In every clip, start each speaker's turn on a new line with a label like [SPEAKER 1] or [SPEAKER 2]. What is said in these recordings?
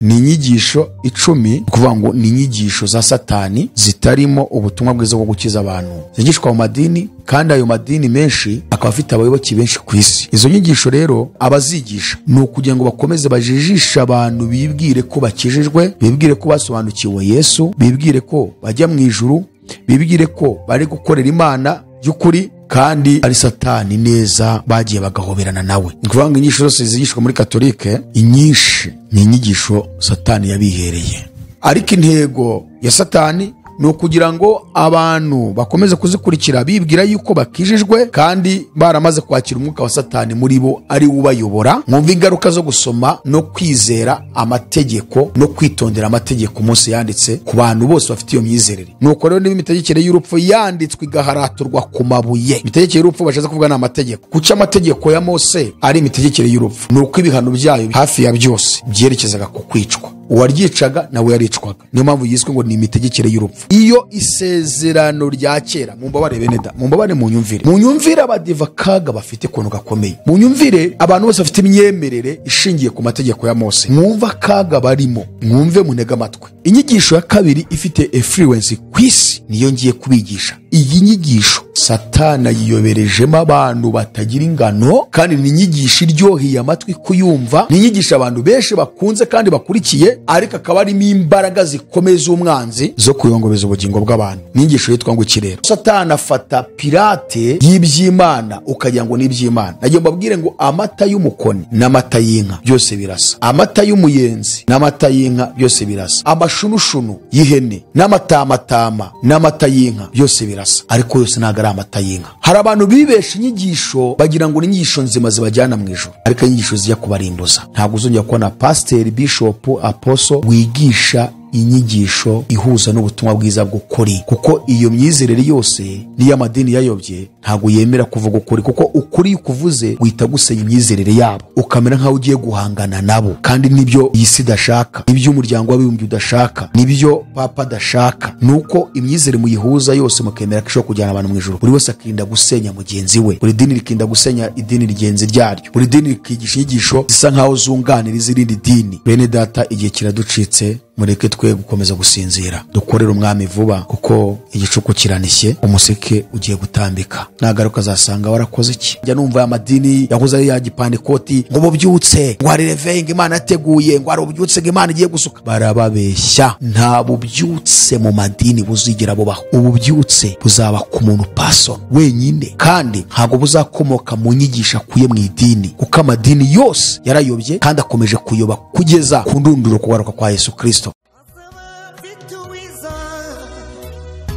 [SPEAKER 1] Ni inyigisho 10, kuvuga ngo ni inyigisho za Satani zitarimo ubutumwa bwiza bwo gukiza abantu, zigishwa mu madini, kandi ayo madini menshi akaba afite abayoboke benshi ku isi. Izo nyigisho rero abazigisha ni ukugira ngo bakomeze bajijishe abantu, bibwire ko bakijijwe, bibwire ko basobanukiwe Yesu, bibwire ko bajya mu ijuru, bibwire ko bari gukorera Imana by'ukuri, kandi ari Satani neza bagiye bagahoberana nawe. Ni ukuvuga ngo inyigisho zose zigishwa muri Katolike, inyinshi ni inyigisho Satani yabihereye, ariko intego ya Satani ni ukugira ngo abantu bakomeze kuzikurikira bibwira yuko bakijijwe, kandi baramaze kwakira umwuka wa Satani muri bo ari we ubayobora. Mwumva ingaruka zo gusoma no kwizera amategeko no kwitondera amategeko Mose yanditse ku bantu bose bafite iyo myizerere. Nuko rero niba imitegekere y'urupfu yanditswe igaharaturwa ku mabuye, imitegekere y'urupfu bashatse kuvuga ni amategeko. Kuki amategeko ya Mose ari imitegekere y'urupfu? Ni uko ibihano byayo hafi ya byose byerekezaga ku kwicwa, uwaryicaga nawe yaricwaga. Niyo mpamvu yiswe ngo ni imitegekere y'urupfu. Iyo isezerano rya kera, mumbabare bene da, mumbabare, munyumvire, munyumvire abadiva kaga bafite ukuntu gakomeye, munyumvire abantu bose bafite imyemerere ishingiye ku mategeko ya Mose, mwumva akaga barimo, mwumve, munege amatwi. Inyigisho ya kabiri ifite influence ku isi niyo ngiye kubigisha. Iyi nyigisho Satana yiyoberejemo abantu batagira ingano, kandi ni inyigisho iryoheye amatwi kuyumva, ni inyigisho abantu benshi bakunze kandi bakurikiye, ariko akaba arimo imbaraga zikomeye z'umwanzi zo kuyongobeza ubugingo bw'abantu. Ni inyigisho yitwa ngo iki rero? Satana afata pirate y'iby'Imana ukagira ngo ni iby'Imana. Nagiye mbabwire ngo amata y'umukoni n'amata y'inka byose birasa, amata y'umuyenzi n'amata y'inka byose birasa, amashunushunu y'ihene n'amatamatama n'amata y'inka byose birasa, ariko yose ntabwo ari amata y'inka. Hari abantu bibesha inyigisho bagira ngo ni inyigisho nzima zibajyana mu ijuru, ariko inyigisho zijya kubarimbuza. Ntabwo uzongera kubona pasiteri, bishopu, apostle wigisha inyigisho ihuza n'ubutumwa bwiza bw'ukuri, kuko iyo myizerere yose n'iy'amadini yayobye ntabwo yemera kuvuga ukuri, kuko ukuri kuvuze wita gusenya imyizerere yabo, ukamera nk'aho ugiye guhangana nabo. Kandi nibyo iyi si idashaka, nibyo umuryango w'abibumbye udashaka, nibyo papa adashaka, nuko imyizerere muyihuza yose mukemera ko ishobora kujyana abantu mu ijuru, buri wese akirinda gusenya mugenzi we, buri dini rikinda gusenya idini rigenzi ryaryo, buri dini rikigisha inyigisho zisa nk'aho zunganira iz'irindi dini. Bene data, igihe kiraducitse, mureke twe gukomeza gusinzira, dukorere umwami vuba, kuko igicuku kiranishye, umuseke ugiye gutambika. Nagaruka azasanga warakoze iki? Njya numva aya madini yahoze ari ya gipantekoti ngo bubyutse, ngo hari réveil Imana yateguye, ngo hari ububyutse ngo Imana igiye gusuka. Barababeshya, nta bubyutse mu madini buzigera bubaho. Ububyutse buzaba ku muntu personal wenyine, kandi ntabwo buzakomoka mu nyigisho akuye mu idini, kuko amadini yose yarayobye kandi akomeje kuyoba kugeza ku ndunduro, kugaruka kwa Yesu Kristo.
[SPEAKER 2] Afite ubwiza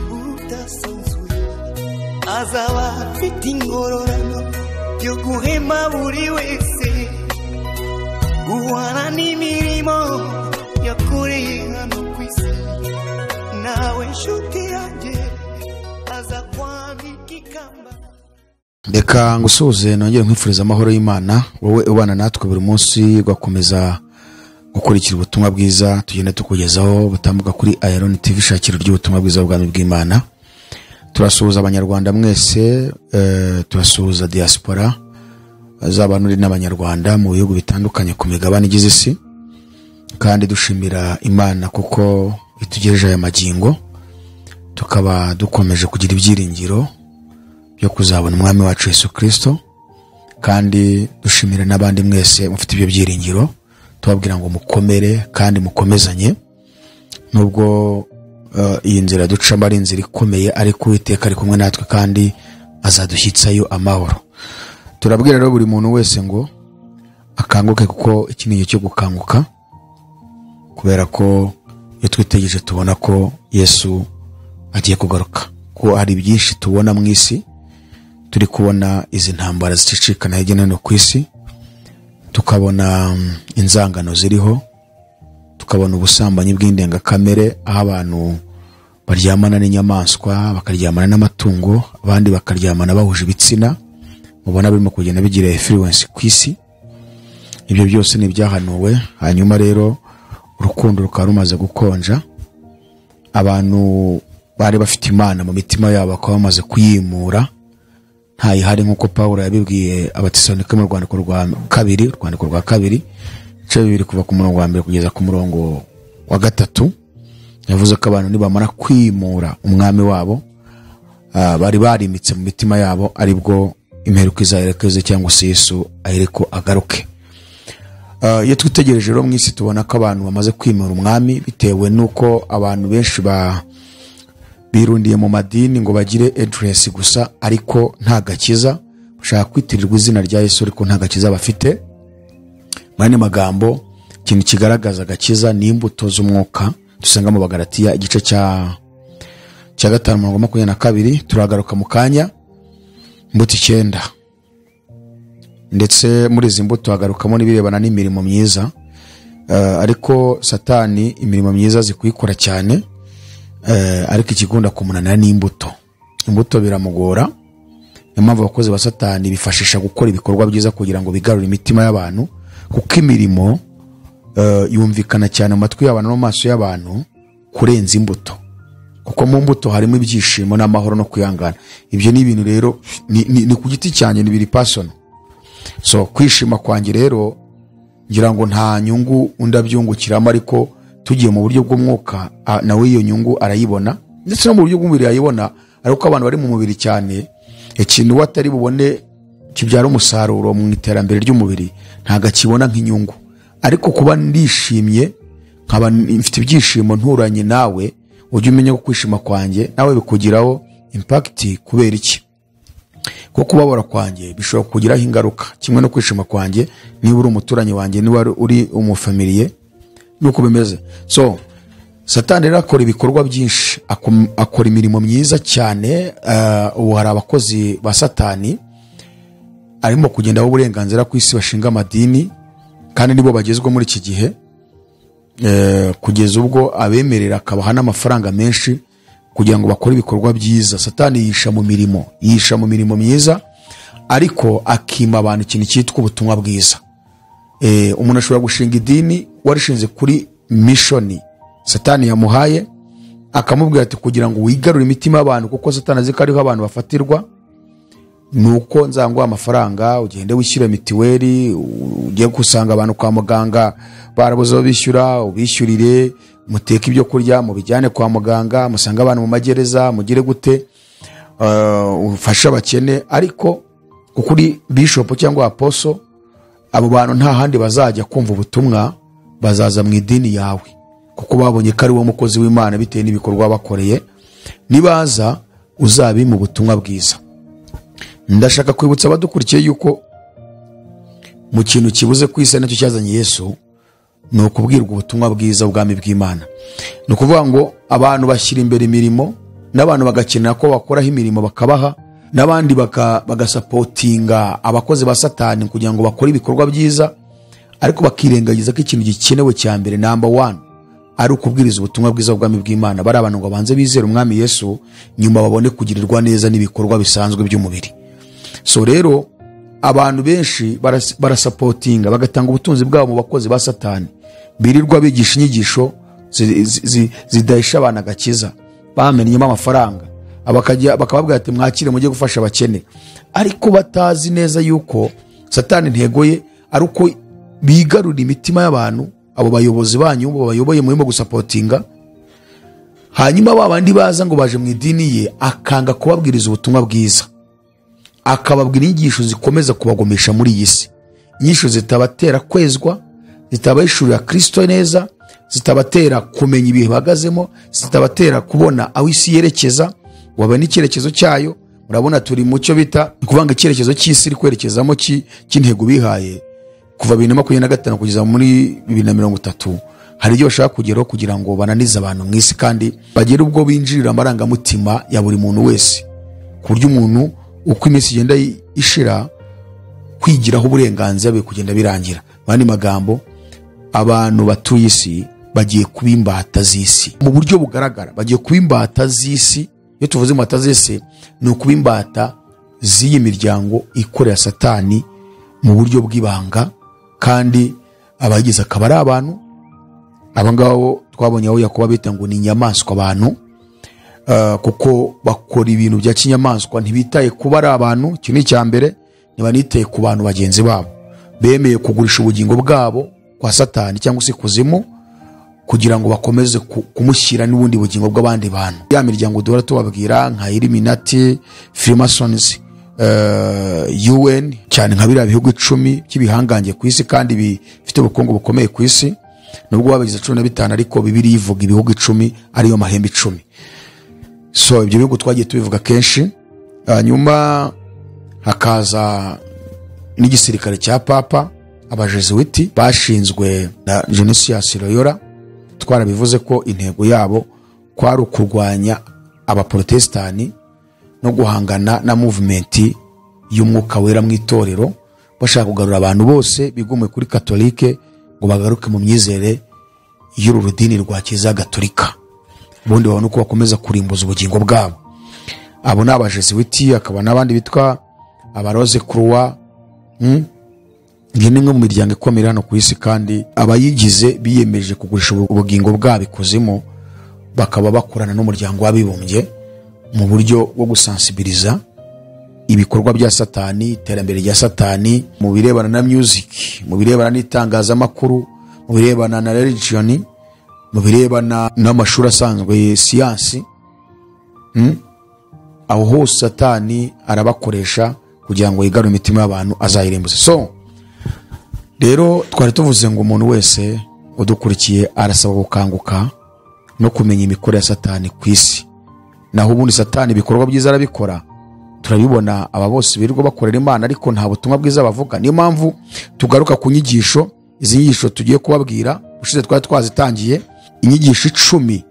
[SPEAKER 2] budasanzwe, azaba afite ingororano yo guhema buri wese guhana n'imirimo yakoreye hano ku isi. Nawe nshuti yanjye, aza kwambika ikamba.
[SPEAKER 1] Reka ngusuhuze, nongere nkwifuriza amahoro y'Imana, wowe ubana natwe buri munsi ugakomeza gukurikira ubutumwa bwiza tugenda tukugezaho butambuka kuri Iron TV, ishakiro ry'ubutumwa bwiza bw'ubwami bw'Imana. Turasuhuza Abanyarwanda mwese, turasuhuza diaspora z'abantu uri n'Abanyarwanda mu bihugu bitandukanye ku migabane igize isi, kandi dushimira Imana kuko itugejeje aya magingo, tukaba dukomeje kugira ibyiringiro byo kuzabona umwami wacu Yesu Kristo. Kandi dushimira n'abandi mwese mufite ibyo byiringiro, tubabwira ngo mukomere kandi mukomezanye, nubwo iyi nzira ducamo ari inzira ikomeye, ariko Uwiteka ari kumwe natwe kandi azadushyitsayo amahoro. Turabwira rero buri muntu wese ngo akanguke, kuko iki ni igihe cyo gukanguka, kubera ko iyo twitegereje tubona ko Yesu agiye kugaruka, ko hari byinshi tubona mu isi. Turi kubona izi ntambara zicicikana hirya no hino ku isi, tukabona inzangano ziriho, tukabona ubusambanyi bw'indengakamere, aho abantu baryamana n'inyamaswa, bakaryamana n'amatungo, abandi bakaryamana bahuje ibitsina. Mubona birimo kugenda bigira influence ku isi. Ibyo byose ni ibyahanuwe. Hanyuma rero urukundo rukaba rumaze gukonja, abantu bari bafite Imana mu mitima yabo bakaba bamaze kuyimura, ntayihari, nk'uko Pawulo yabibwiye Abatesalonike mu rwandiko rwa kabiri, urwandiko rwa kabiri Ibice 2 kuva ku murongo wa 1 kugeza ku murongo wa 3, yavuze ko abantu nibamara kwimura umwami wabo bari barimitse mu mitima yabo, aribwo imperuka izaherekeze cyangwa se Yesu ahereko agaruke. Iyo twitegereje rero mu isi tubona ko abantu bamaze kwimura umwami, bitewe nuko abantu benshi birundiye mu madini ngo bagire address gusa, ariko nta gakiza, bashaka kwitirirwa izina rya Yesu ariko nta gakiza bafite. Mu yandi magambo, ikintu kigaragaza agakiza ni imbuto z'umwuka dusanga mu Bagalatiya igice cya 5:22. Turagaruka mu kanya, imbuto 9, ndetse muri izi mbuto hagarukamo n'ibirebana n'imirimo myiza. Ariko Satani imirimo myiza zikuyikora cyane, ariko ikigunda kumunanira ni imbuto. Imbuto biramugora. Niyo mpamvu abakozi ba Satani bifashisha gukora ibikorwa byiza kugira ngo bigarure imitima y'abantu, kuko imirimo yumvikana cyane mu matwi y'abantu no mu maso y'abantu kurenza imbuto, kuko mu mbuto harimo ibyishimo n'amahoro no kwihangana. Ibyo ni ibintu rero ni ku giti cyanjye, ni biri personal. So kwishima kwanjye rero ngira ngo nta nyungu undabyungukiramo, ariko tugiye mu buryo bw'umwuka nawe iyo nyungu arayibona, ndetse no mu buryo bw'umubiri arayibona. Ariko abantu bari mu mubiri cyane, ikintu watari bubone kibyara umusaruro mu iterambere ry'umubiri ntago akibona nk'inyungu. Ariko kuba ndishimye nkaba mfite ibyishimo nturanye nawe, ujye umenya ko kwishima kwanjye nawe bikugiraho impact. Kubera iki? Kuko kubabara kwanjye bishobora kugiraho ingaruka kimwe no kwishima kwanjye, niba uri umuturanyi wanjye, niba uri umufamiliye, nuko bimeze. So Satani rero akora ibikorwa byinshi, akora imirimo myiza cyane. Ubu hari abakozi ba Satani arimo kugenda uburenganzira ku isi, bashinga amadini, kandi nibo bagezwe muri iki gihe, kugeza ubwo abemerera akabaha n'amafaranga menshi kugira ngo bakore ibikorwa byiza. Satani yisha mu mirimo, yisha mu mirimo myiza, ariko akima abantu ikintu cyitwa ubutumwa bwiza. Umuntu ashobora gushinga idini warishinze kuri mission Satani yamuhaye, akamubwira ati kugira ngo wigarure imitima y'abantu, kuko Satani azi ko ariho abantu bafatirwa, nuko nzanguha amafaranga ugende wishyure mitiweli, ugiye gusanga abantu kwa muganga barabuze aho bishyura, ubishyurire, muteke ibyo kurya mubijyane kwa muganga, musanga abantu mu magereza, mugire gute, ufashe abakene. Ariko kuri bishop cyangwa apostle, abo bantu nta handi bazajya kumva ubutumwa, bazaza mu idini yawe, kuko babonye ko ari wo mukozi w'Imana bitewe n'ibikorwa bakoreye. Nibaza uzabi mu butumwa bwiza. Ndashaka kwibutsa abadukurikiye yuko mu kintu kibuze ku isi nacyo cyazanye Yesu, ni ukubwirwa ubutumwa bwiza ubwami bw'Imana. Ni ukuvuga ngo abantu bashyira imbere imirimo, n'abantu bagakenera ko bakoraho imirimo bakabaha, n'abandi bagasapotinga abakozi ba Satani kugira ngo bakore ibikorwa byiza, ariko bakirengagiza ko ikintu gikenewe cya mbere, number 1, ari ukubwiriza ubutumwa bwiza ubwami bw'Imana. Bari abantu ngo banze bizere umwami Yesu, nyuma babone kugirirwa neza n'ibikorwa bisanzwe by'umubiri. So rero abantu benshi barasapotinga bagatanga ubutunzi bwabo mu bakozi ba Satani, birirwa bigisha inyigisho zidahisha abantu agakiza, bamenyemo amafaranga, bakababwira ati mwakire mujye gufasha abakene, ariko batazi neza yuko Satani intego ye ari uko bigarura imitima y'abantu, abo bayobozi banyu babayoboye murimo gusapotinga, hanyuma babandi baza ngo baje mu idini ye, akanga kubabwiriza ubutumwa bwiza, akababwira inyigisho zikomeza kubagomisha muri iyi si, inyigisho zitabatera kwezwa, zitabahishurira Kristo neza, zitabatera kumenya ibihe bahagazemo, zitabatera kubona aho isi yerekeza, wabona icyerekezo cyayo. Murabona turi mu cyo bita kuvanga icyerekezo cy'isi iri kwerekezamo cy'intego bihaye kuva 2025 kugeza muri 2030. Hari ibyo bashaka kugeraho kugira ngo bananize abantu mu isi, kandi bagere ubwo binjirira amarangamutima ya buri muntu wese, ku buryo umuntu uko iminsi igenda ishira kwigiraho uburenganzira bwe kugenda birangira. Mu yandi magambo, abantu batuye isi bagiye kuba imbata z'isi mu buryo bugaragara, bagiye kuba imbata z'isi. Iyo tuvuze imbata z'isi, ni ukuba imbata z'iyi miryango ikorera Satani mu buryo bw'ibanga, kandi abagize akaba ari abantu. Aba ngabo twabonye aho Yakobo bita ngo ni inyamaswa abantu, kuko bakora ibintu bya kinyamaswa, ntibitaye kuba ari abantu. Iki ni icya mbere, ntibanitaye ku bantu bagenzi babo, bemeye kugurisha ubugingo bwabo kwa Satani cyangwa se kuzimu, kugira ngo bakomeze kumushyira n'ubundi bugingo bw'abandi bantu. Ya miryango duhora tubabwira nka Illuminati, Freemasons, UN, cyane nka biriya bihugu 10 by'ibihangange ku isi kandi bifite ubukungu bukomeye ku isi, nubwo babigize 15 ariko Bibiliya ivuga ibihugu 10 ariyo mahembe 10. So ibyo bihugu twagiye tubivuga kenshi. Hanyuma hakaza n'igisirikare cya Papa, abajesuiti bashinzwe na Ignatius Loyola. Twarabivuze ko intego yabo kwari ukurwanya abaprotestani no guhangana na movement y'umwuka wera mu itorero, bashaka kugarura abantu bose bigomwe kuri Katolike ngo bagaruke mu myizere y'uru rudini rwa Kiliziya Gatolika, ubundi babone uko bakomeza kurimbuza ubugingo bwabo. Abo ni abajesuiti, akaba n'abandi bitwa abarose croix. Iyi ni imwe mu miryango ikomeye hano ku isi, kandi abayigize biyemeje kugurisha ubugingo bwabo ikuzimu, bakaba bakorana n'umuryango w'abibumbye mu buryo bwo gusansibiliza ibikorwa bya Satani, iterambere rya Satani mu birebana na music, mu birebana n'itangazamakuru, mu birebana na religion, mu birebana n'amashuri asanzwe, siyansi. Aho hose Satani arabakoresha kugira ngo yigarure imitima y'abantu azayirimbuze. So rero twari tuvuze ngo umuntu wese udukurikiye arasaba gukanguka no kumenya imikorere ya Satani ku isi. Naho ubundi Satani ibikorwa byiza arabikora, turabibona aba bose birirwa bakorera Imana ariko nta butumwa bwiza bavuga. Niyo mpamvu tugaruka ku nyigisho, izi nyigisho tugiye kubabwira ubushize twari twazitangiye, inyigisho 10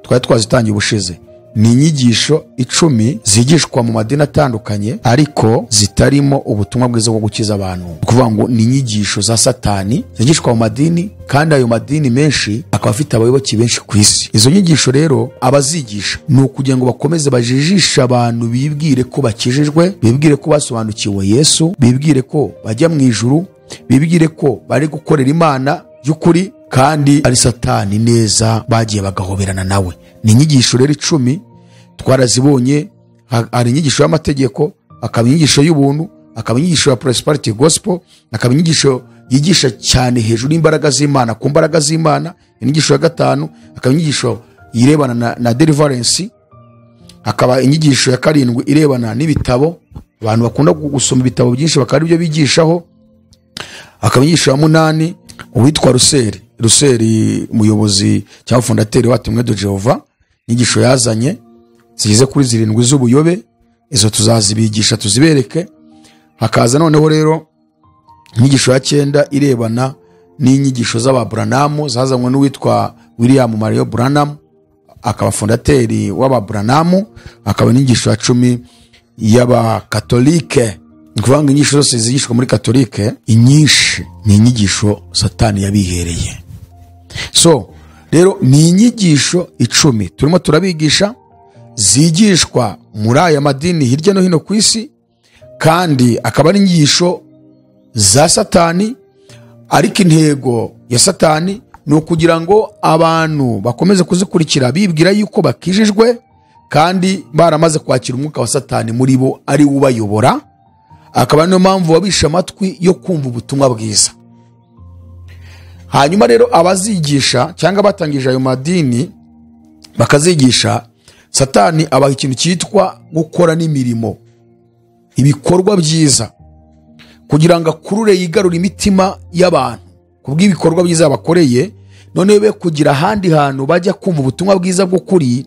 [SPEAKER 1] twari twazitangiye ubushize. Ni inyigisho 10 zigishwa mu madini atandukanye ariko zitarimo ubutumwa bwiza bwo gukiza abantu. Kuvuga ngo ni inyigisho za Satani zigishwa mu madini, kandi ayo madini menshi akaba afite abayoboke benshi ku isi. Izo nyigisho rero abazigisha ni ukugira ngo bakomeze bajijishe abantu, bibwire ko bakijijwe, bibwire ko basobanukiwe Yesu, bibwire ko bajya mu ijuru, bibwire ko bari gukorera Imana by'ukuri, kandi ari Satani neza bagiye bagahoberana nawe. Ni inyigisho rero 10 twarazibonye. Hari inyigisho y'amategeko, akaba inyigisho y'ubuntu, akaba inyigisho ya prosperity gospel, akaba inyigisho yigisha cyane hejuru y'imbaraga z'Imana, ku mbaraga z'Imana, inyigisho ya 5, akaba inyigisho irebana na deliverance, akaba inyigisho ya 7 irebana n'ibitabo, abantu bakunda gusoma ibitabo byinshi bakaba aribyo bigishaho, akaba inyigisho ya 8 uwitwa Ruseri umuyobozi cyangwa fondateri wa Témoins de Jéhovah, inyigisho yazanye zigeze kuri 7 z'ubuyobe, izo tuzazibigisha tuzibereke. Hakaza noneho rero inyigisho ya 9 irebana n'inyigisho z'ababuranamu zazanywe n'uwitwa William Mario Branham, akaba fondateri w'ababuranamu, akaba inyigisho ya 10 y'abakatolike. Ni ukuvuga ngo inyigisho zose zigishwa muri Katolike inyinshi ni inyigisho Satani yabihereye. So rero ni inyigisho 10 turimo turabigisha zigishwa muri aya madini hirya no hino ku isi, kandi akaba ari inyigisho za Satani, ariko intego ya Satani ni ukugira ngo abantu bakomeze kuzikurikira bibwira yuko bakijijwe kandi baramaze kwakira umwuka wa Satani muri bo ari ubayobora, akaba niyo mpamvu babisha amatwi yo kumva ubutumwa bwiza. Hanyuma rero abazigisha cyangwa batangije ayo madini bakazigisha, Satani abaha ikintu cyitwa gukora n'imirimo, ibikorwa byiza, kugira ngo akurure yigarure imitima y'abantu kubw'ibikorwa byiza bakoreye, none be kugira ahandi hantu bajya kumva ubutumwa bwiza bw'ukuri,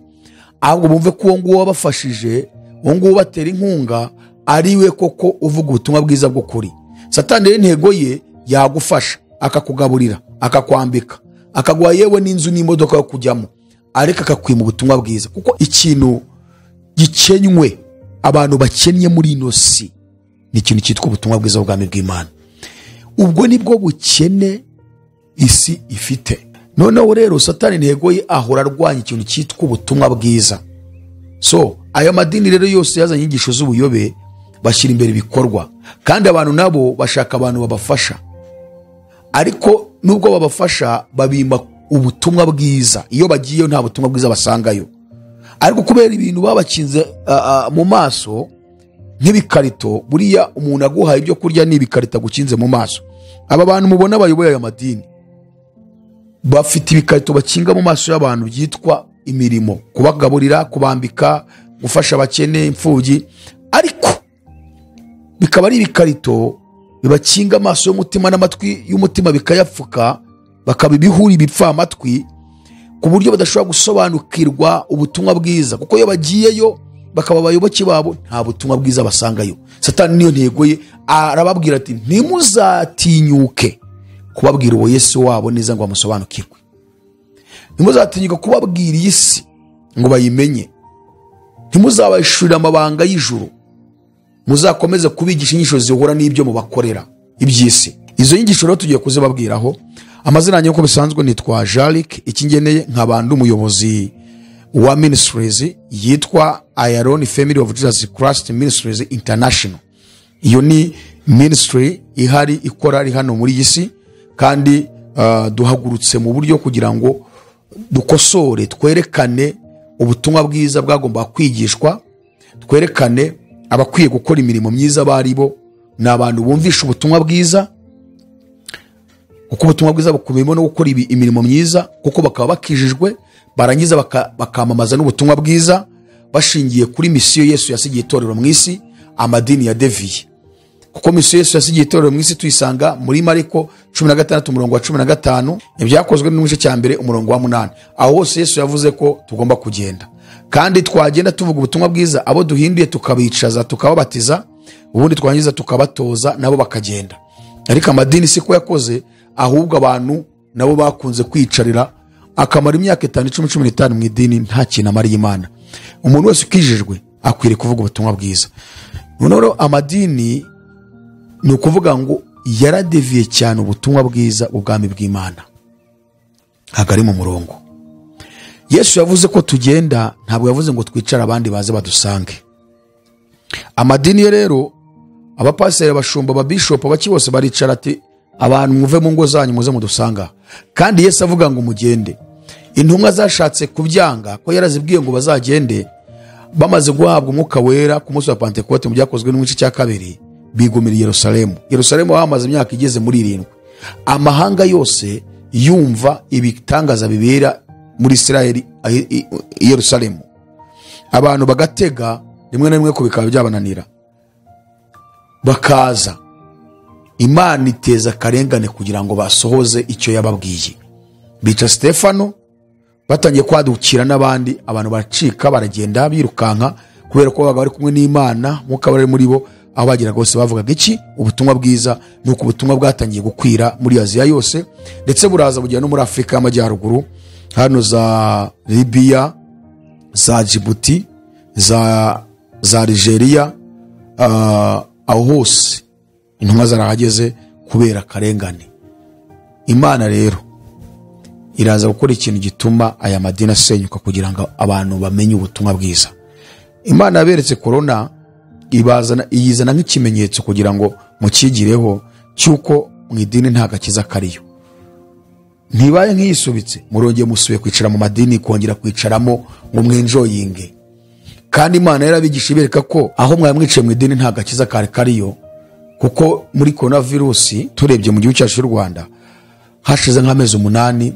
[SPEAKER 1] ahubwo bumve ko uwo nguwo wabafashije, uwo nguwo batera inkunga ari we koko uvuga ubutumwa bwiza bw'ukuri. Satani rero intego ye yagufasha, akakugaburira, akakwambika, akaguha yewe n'inzu n'imodoka yo kujyamo, ariko akakwima ubutumwa bwiza. Kuko ikintu gikenywe abantu bakennye muri ino si ni ikintu cyitwa ubutumwa bwiza bw'ubwami bw'Imana. Ubwo nibwo bukene isi ifite. Noneho rero Satani intego ye ahora arwanya ikintu cyitwa ubutumwa bwiza. So aya madini rero yose yazanye inyigisho z'ubuyobe, bashyira imbere ibikorwa, kandi abantu nabo bashaka abantu babafasha, ariko nubwo babafasha babima ubutumwa bwiza. Iyo bagiyeyo nta butumwa bwiza basangayo, ariko kubera ibintu babakinze mu maso nk'ibikarito, buriya umuntu aguhaye ibyo kurya ni ibikarito agukinze mu maso. Aba bantu mubona bayoboye aya madini Bafite ibikarito bakinga mu maso y'abantu byitwa imirimo, kubagaburira, kubambika, gufasha abakene, imfubyi, ariko bikaba ari ibikarito bibakinga amaso y'umutima n'amatwi y'umutima bikayapfuka, bakaba ibihuri ibipfamatwi, ku buryo badashobora gusobanukirwa ubutumwa bwiza, kuko iyo bagiyeyo bakaba abayoboke babo nta butumwa bwiza basangayo. Satani niyo ntego ye, arababwira ati ntimuzatinyuke kubabwira uwo Yesu wabo neza ngo bamusobanukirwe, ntimuzatinyuke kubabwira iyi si ngo bayimenye, ntimuzabahishurire amabanga y'ijuru, muzakomeze kubigisha inyigisho zihura n'ibyo mubakorera iby'isi. Izo nyigisho rero tugiye kuzibabwiraho. Amazina yanjye uko bisanzwe nitwa Jaric Ikingeneye, nkaba ndi umuyobozi wa ministries yitwa Iron Family of Jesus Christ Ministries International. Iyo ni ministry ihari ikora ari hano muri iyi si, kandi duhagurutse mu buryo kugira ngo dukosore, twerekane ubutumwa bwiza bwagomba kwigishwa, twerekane abakwiye gukora imirimo myiza baribo, ni abantu bumvisha ubutumwa bwiza, kuko ubutumwa bwiza bukubiyemo no gukora imirimo myiza, kuko bakaba bakijijwe, barangiza bakamamaza n'ubutumwa bwiza bashingiye kuri misiyo Yesu yasigiye itorero mu isi, amadini ya deviye. Kuko misiyo Yesu yasigiye itorero mu isi tuyisanga muri Mariko 16 umurongo wa 15, ibyakozwe n'igice cya mbere umurongo wa 8. Aho hose Yesu yavuze ko tugomba kugenda, kandi twagenda tuvuga ubutumwa bwiza, abo duhinduye tukabicaza tukababatiza, ubundi twangiza tukabatoza nabo bakagenda. Ariko amadini siko yakoze, ahubwo abantu nabo bakunze kwicarira, akamara imyaka 5, 10, 15 mu idini nta kintu amariye Imana. Umuntu wese ukijijwe akwiriye kuvuga ubutumwa bwiza. Noneho amadini ni ukuvuga ngo yaradeviye cyane ubutumwa bwiza ubwami bw'Imana, ntabwo ari mu murongo. Yesu yavuze ko tugenda, ntabwo yavuze ngo twicara abandi baze badusange. Amadini yo rero, abapasiteri, abashumba, ababishopu, abaki bose baricara ati abantu muve mu ngo zanyu muze mudusanga. Kandi Yesu avuga ngo mugende. Intumwa zashatse kubyanga ko yarazibwiye ngo bazagende, bamaze guhabwa umwuka wera ku munsi wa Pentekote mu byakozwe n'igice cya 2, bigumira Yerusalemu. Yerusalemu bamaze imyaka igeze muri 7. Amahanga yose yumva ibitangaza bibera muri Israeli Yerusalemu, abantu bagatega rimwe na rimwe ko bikaba byabananira, bakaza. Imana iteza akarengane kugira ngo basohoze icyo yababwiye. Bica Stefano, batangiye kwadukira n'abandi, abantu baracika baragenda birukanka, kubera ko babaga bari kumwe n'Imana, mwuka bari muri bo. Aho bageraga bose bavugaga iki? Ubutumwa bwiza. Nuko ubutumwa bwatangiye gukwira muri Aziya yose, ndetse buraza bugera no muri Afurika y'Amajyaruguru, hano za Libya, za Djibouti, za Algeria, aho hose intumwa zarahageze kubera akarengane. Imana rero iraza gukora ikintu gituma aya madini asenyuka kugira ngo abantu bamenye ubutumwa bwiza. Imana yaberetse corona, ibazana iyizana nk'ikimenyetso kugira ngo mukigireho cyuko mu idini nta gakiza kariyo. Ntibaye nk'iyisubitse, murongeye musubiye kwicara mu madini, kongera kwicaramo ngo mwenjoyinge. Kandi Imana yarabigisha ibereka ko aho mwari mwicaye mu idini nta gakiza kari kariyo, kuko muri coronavirus turebye mu gihugu cyacu cy'u Rwanda hashize nk'amezi 8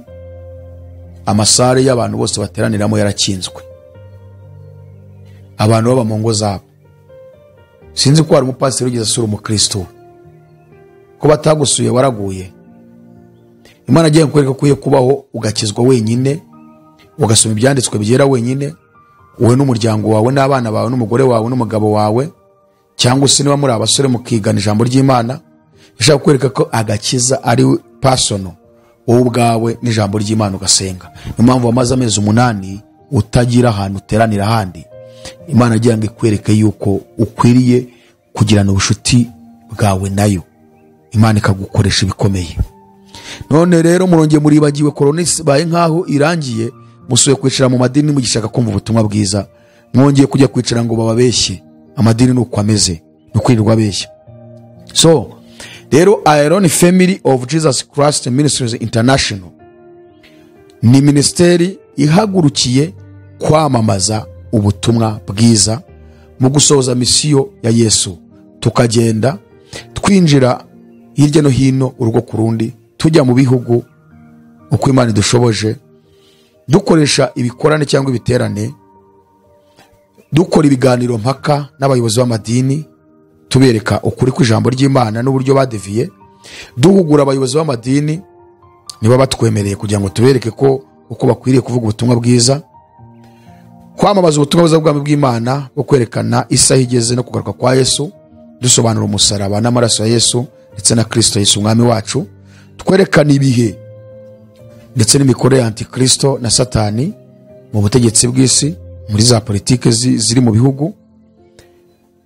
[SPEAKER 1] amasare y'abantu bose bateraniramo yarakinzwe, abantu baba mu ngo zabo. Sinzi ko hari umupasiteri wigeze asura umukristo, ko batagusuye waraguye. Imana agiye kukwereka ko ukwiye kubaho ugakizwa wenyine, ugasoma ibyanditswe byera wenyine, wowe n'umuryango wawe n'abana bawe n'umugore wawe n'umugabo wawe, cyangwa se niba muri abasore mukigana ijambo ry'Imana. Ishaka kukwereka ko agakiza ari personal, wowe ubwawe n'ijambo ry'Imana ugasenga. Niyo mpamvu wamaze amezi 8 utagira ahantu uteranira ahandi. Imana agira ngo ikwereke yuko ukwiriye kugirana ubucuti bwawe nayo, Imana ikagukoresha ibikomeye. None rero murongeye muribagiwe corona ibaye nkaho irangiye, musuye kwicara mu madini mugishaka kumva ubutumwa bwiza, mwongeye kujya kwicara ngo bababeshye. Amadini nuko ameze, nukwirirwa abeshya. So rero Iron Family of Jesus Christ Ministries International ni ministeri ihagurukiye kwamamaza ubutumwa bwiza mu gusohoza misiyo ya Yesu. Tukagenda twinjira hirya no hino, urugo ku rundi, tujya mu bihugu Uko Imana idushoboje, dukoresha ibikorane cyangwa ibiterane, dukora ibiganiro mpaka n'abayobozi b'amadini, tubereka ukuri kw'ijambo ry'Imana n'uburyo badeviye, duhugura abayobozi b'amadini niba batwemereye kugira ngo tubereke ko uko bakwiriye kuvuga ubutumwa bwiza, kwamamaza ubutumwa bwiza bw'ubwami bw'Imana bwo kwerekana isaha igeze no kugaruka kwa Yesu, dusobanura umusaraba n'amaraso ya Yesu ndetse na Kristo Yesu umwami wacu, twerekana ibihe ndetse n'imikorere ya Antikristo na Satani mu butegetsi bw'isi, muri za politike ziri mu bihugu,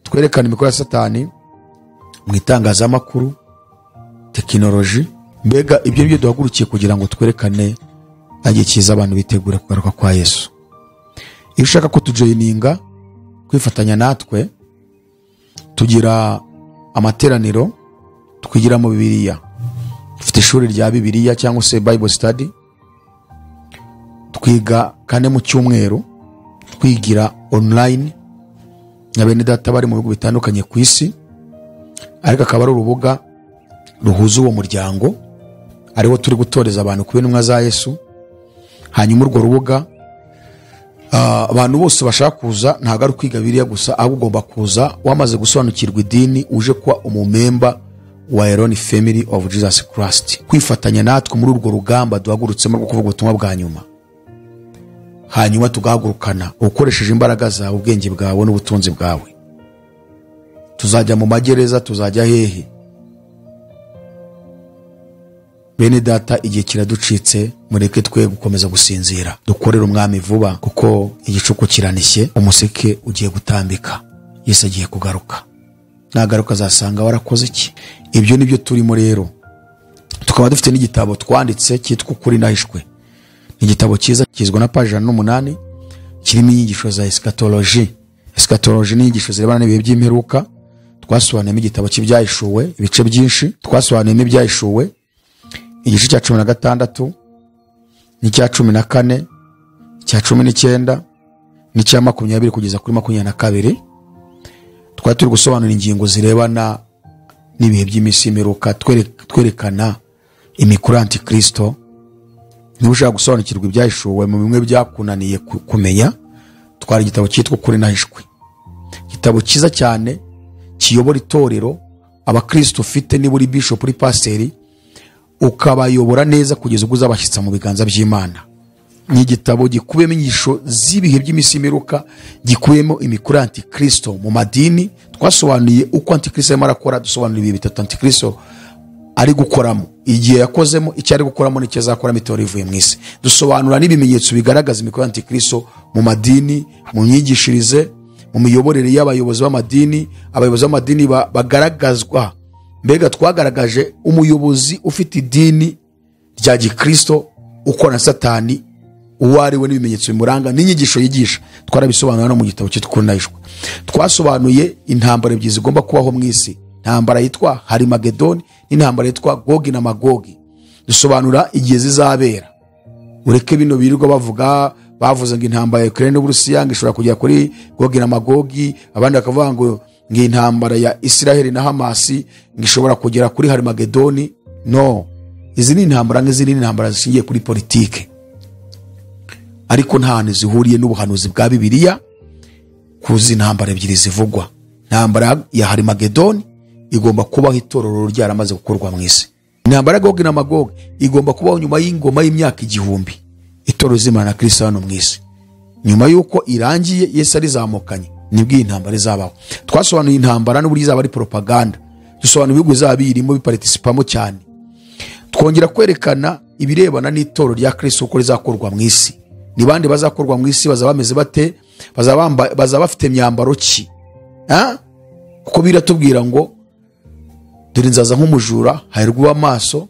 [SPEAKER 1] twerekana imikorere ya Satani mu itangazamakuru, tekinoloji. Mbega ibyo nibyo duhagurukiye kugira ngo twerekane igihe cyiza abantu bitegura kugaruka kwa Yesu. Iyo ushaka ko tujoyininga, kwifatanya natwe, tugira amateraniro twigiramo Bibiliya, dufite ishuri rya Bibiliya cyangwa se Bible study, twiga 4 mu cyumweru, twigira online na bene data bari mu bihugu bitandukanye ku isi, ariko akaba ari urubuga ruhuza uwo muryango ariwo turi gutoreza abantu kuba intumwa za Yesu. Hanyuma urwo rubuga abantu bose bashaka kuza, ntabwo ari kwiga Bibiliya gusa, ahubwo ugomba kuza wamaze gusobanukirwa idini, uje kuba umumemba wa Elon Family of Jesus Christ, kwifatanya natwe muri urwo rugamba duhagurutsemo rwo kuvuga ubutumwa bwa nyuma. Hanyuma tugahagurukana ukoresheje imbaraga zawe, ubwenge bwawe n'ubutunzi bwawe. Tuzajya mu magereza, tuzajya hehe? Bene data, igihe kiraducitse, mureke twe gukomeza gusinzira, dukorere umwami vuba, kuko igicuku kiranishye, umuseke ugiye gutambika, Yesu agiye kugaruka. Nagaruka azasanga warakoze iki? Ibyo nibyo turimo rero. Tukaba dufite n'igitabo twanditse cyitwa Ukuri Nahishwe. Ni igitabo cyiza kizwa na paji 108, kirimo inyigisho za eschatology. Eschatology ni inyigisho zirebana n'ibihe by'imperuka. Twasobanuyemo igitabo cy'ibyahishuwe, ibice byinshi twasobanuyemo ibyahishuwe, igice cya 16 n'icya 14, icya 19 n'icya 20 kugeza kuri 22. Twari turi gusobanura ingingo zirebana n'ibihe by'iminsi y'imperuka, twerekana imikuru Antikristo. Niba ushaka gusobanukirwa ibyahishuwe mu bimwe byakunaniye kumenya, twari igitabo cyitwa Ukuri Nahishwe. Igitabo cyiza cyane kiyobora itorero abakristo ufite, niba uri bishop, uri pasiteri, ukabayobora neza kugeza ubwo uzabashyitsa mu biganza by'Imana. Ni igitabo gikubiyemo inyigisho z'ibihe by'iminsi y'imperuka, gikubiyemo imikuru ya Antikristo mu madini. Twasobanuye uko Antikristo arimo arakora, dusobanura ibihe bitatu Antikristo ari gukoramo, igihe yakozemo, icyo ari gukoramo n'icyo azakoramo itorero rivuye mu isi. Dusobanura n'ibimenyetso bigaragaza imikuru ya Antikristo mu madini, mu myigishirize, mu miyoborere y'abayobozi b'amadini. Abayobozi b'amadini bagaragazwa, mbega twagaragaje umuyobozi ufite idini rya Gikristo ukora na Satani uwo ari we n'ibimenyetso bimuranga n'inyigisho yigisha. Twarabisobanura no mu gitabo cyitwa Ukuri Nahishwe. Twasobanuye intambara ebyiri zigomba kubaho mu isi, intambara yitwa Harimagedoni n'intambara yitwa Gogi na Magogi. Dusobanura igihe zizabera. Ureke bino birirwa bavuga, bavuze ngo intambara ya Ukraine n'Uburusiya ngo ishobora kugera kuri Gogi na Magogi, abandi bakavuga ngo intambara ya Israel na Hamas ngo ishobora kugera kuri Harimagedoni. No, izi ni intambara nk'izindi, ni intambara zishingiye kuri politike, ariko nta hantu zihuriye n'ubuhanuzi bwa Bibiliya. Kuzi intambara ebyiri zivugwa, intambara ya Harimagedoni igomba kubaho itorero ryaramaze gukorwa mu isi. Intambara ya Gogi na Magogi igomba kubaho nyuma y'ingoma y'imyaka 1000, itorero rizimana na Kristo hano mu isi. Nyuma y'uko irangiye Yesu arizamukanye, nibwo iyi ntambara izabaho. Twasobanuye intambara n'uburyo izaba ari propaganda, dusobanura ibihugu bizaba birimo biparticipamo cyane. Twongera kwerekana ibirebana n'itorero rya Kristo uko rizakorwa mu isi. Ni bande bazakorwa mu isi, bazaba bameze bate, bazaba bafite imyambaro ki? Kuko biratubwira ngo dore nzaza nk'umujura, hahirwa amaso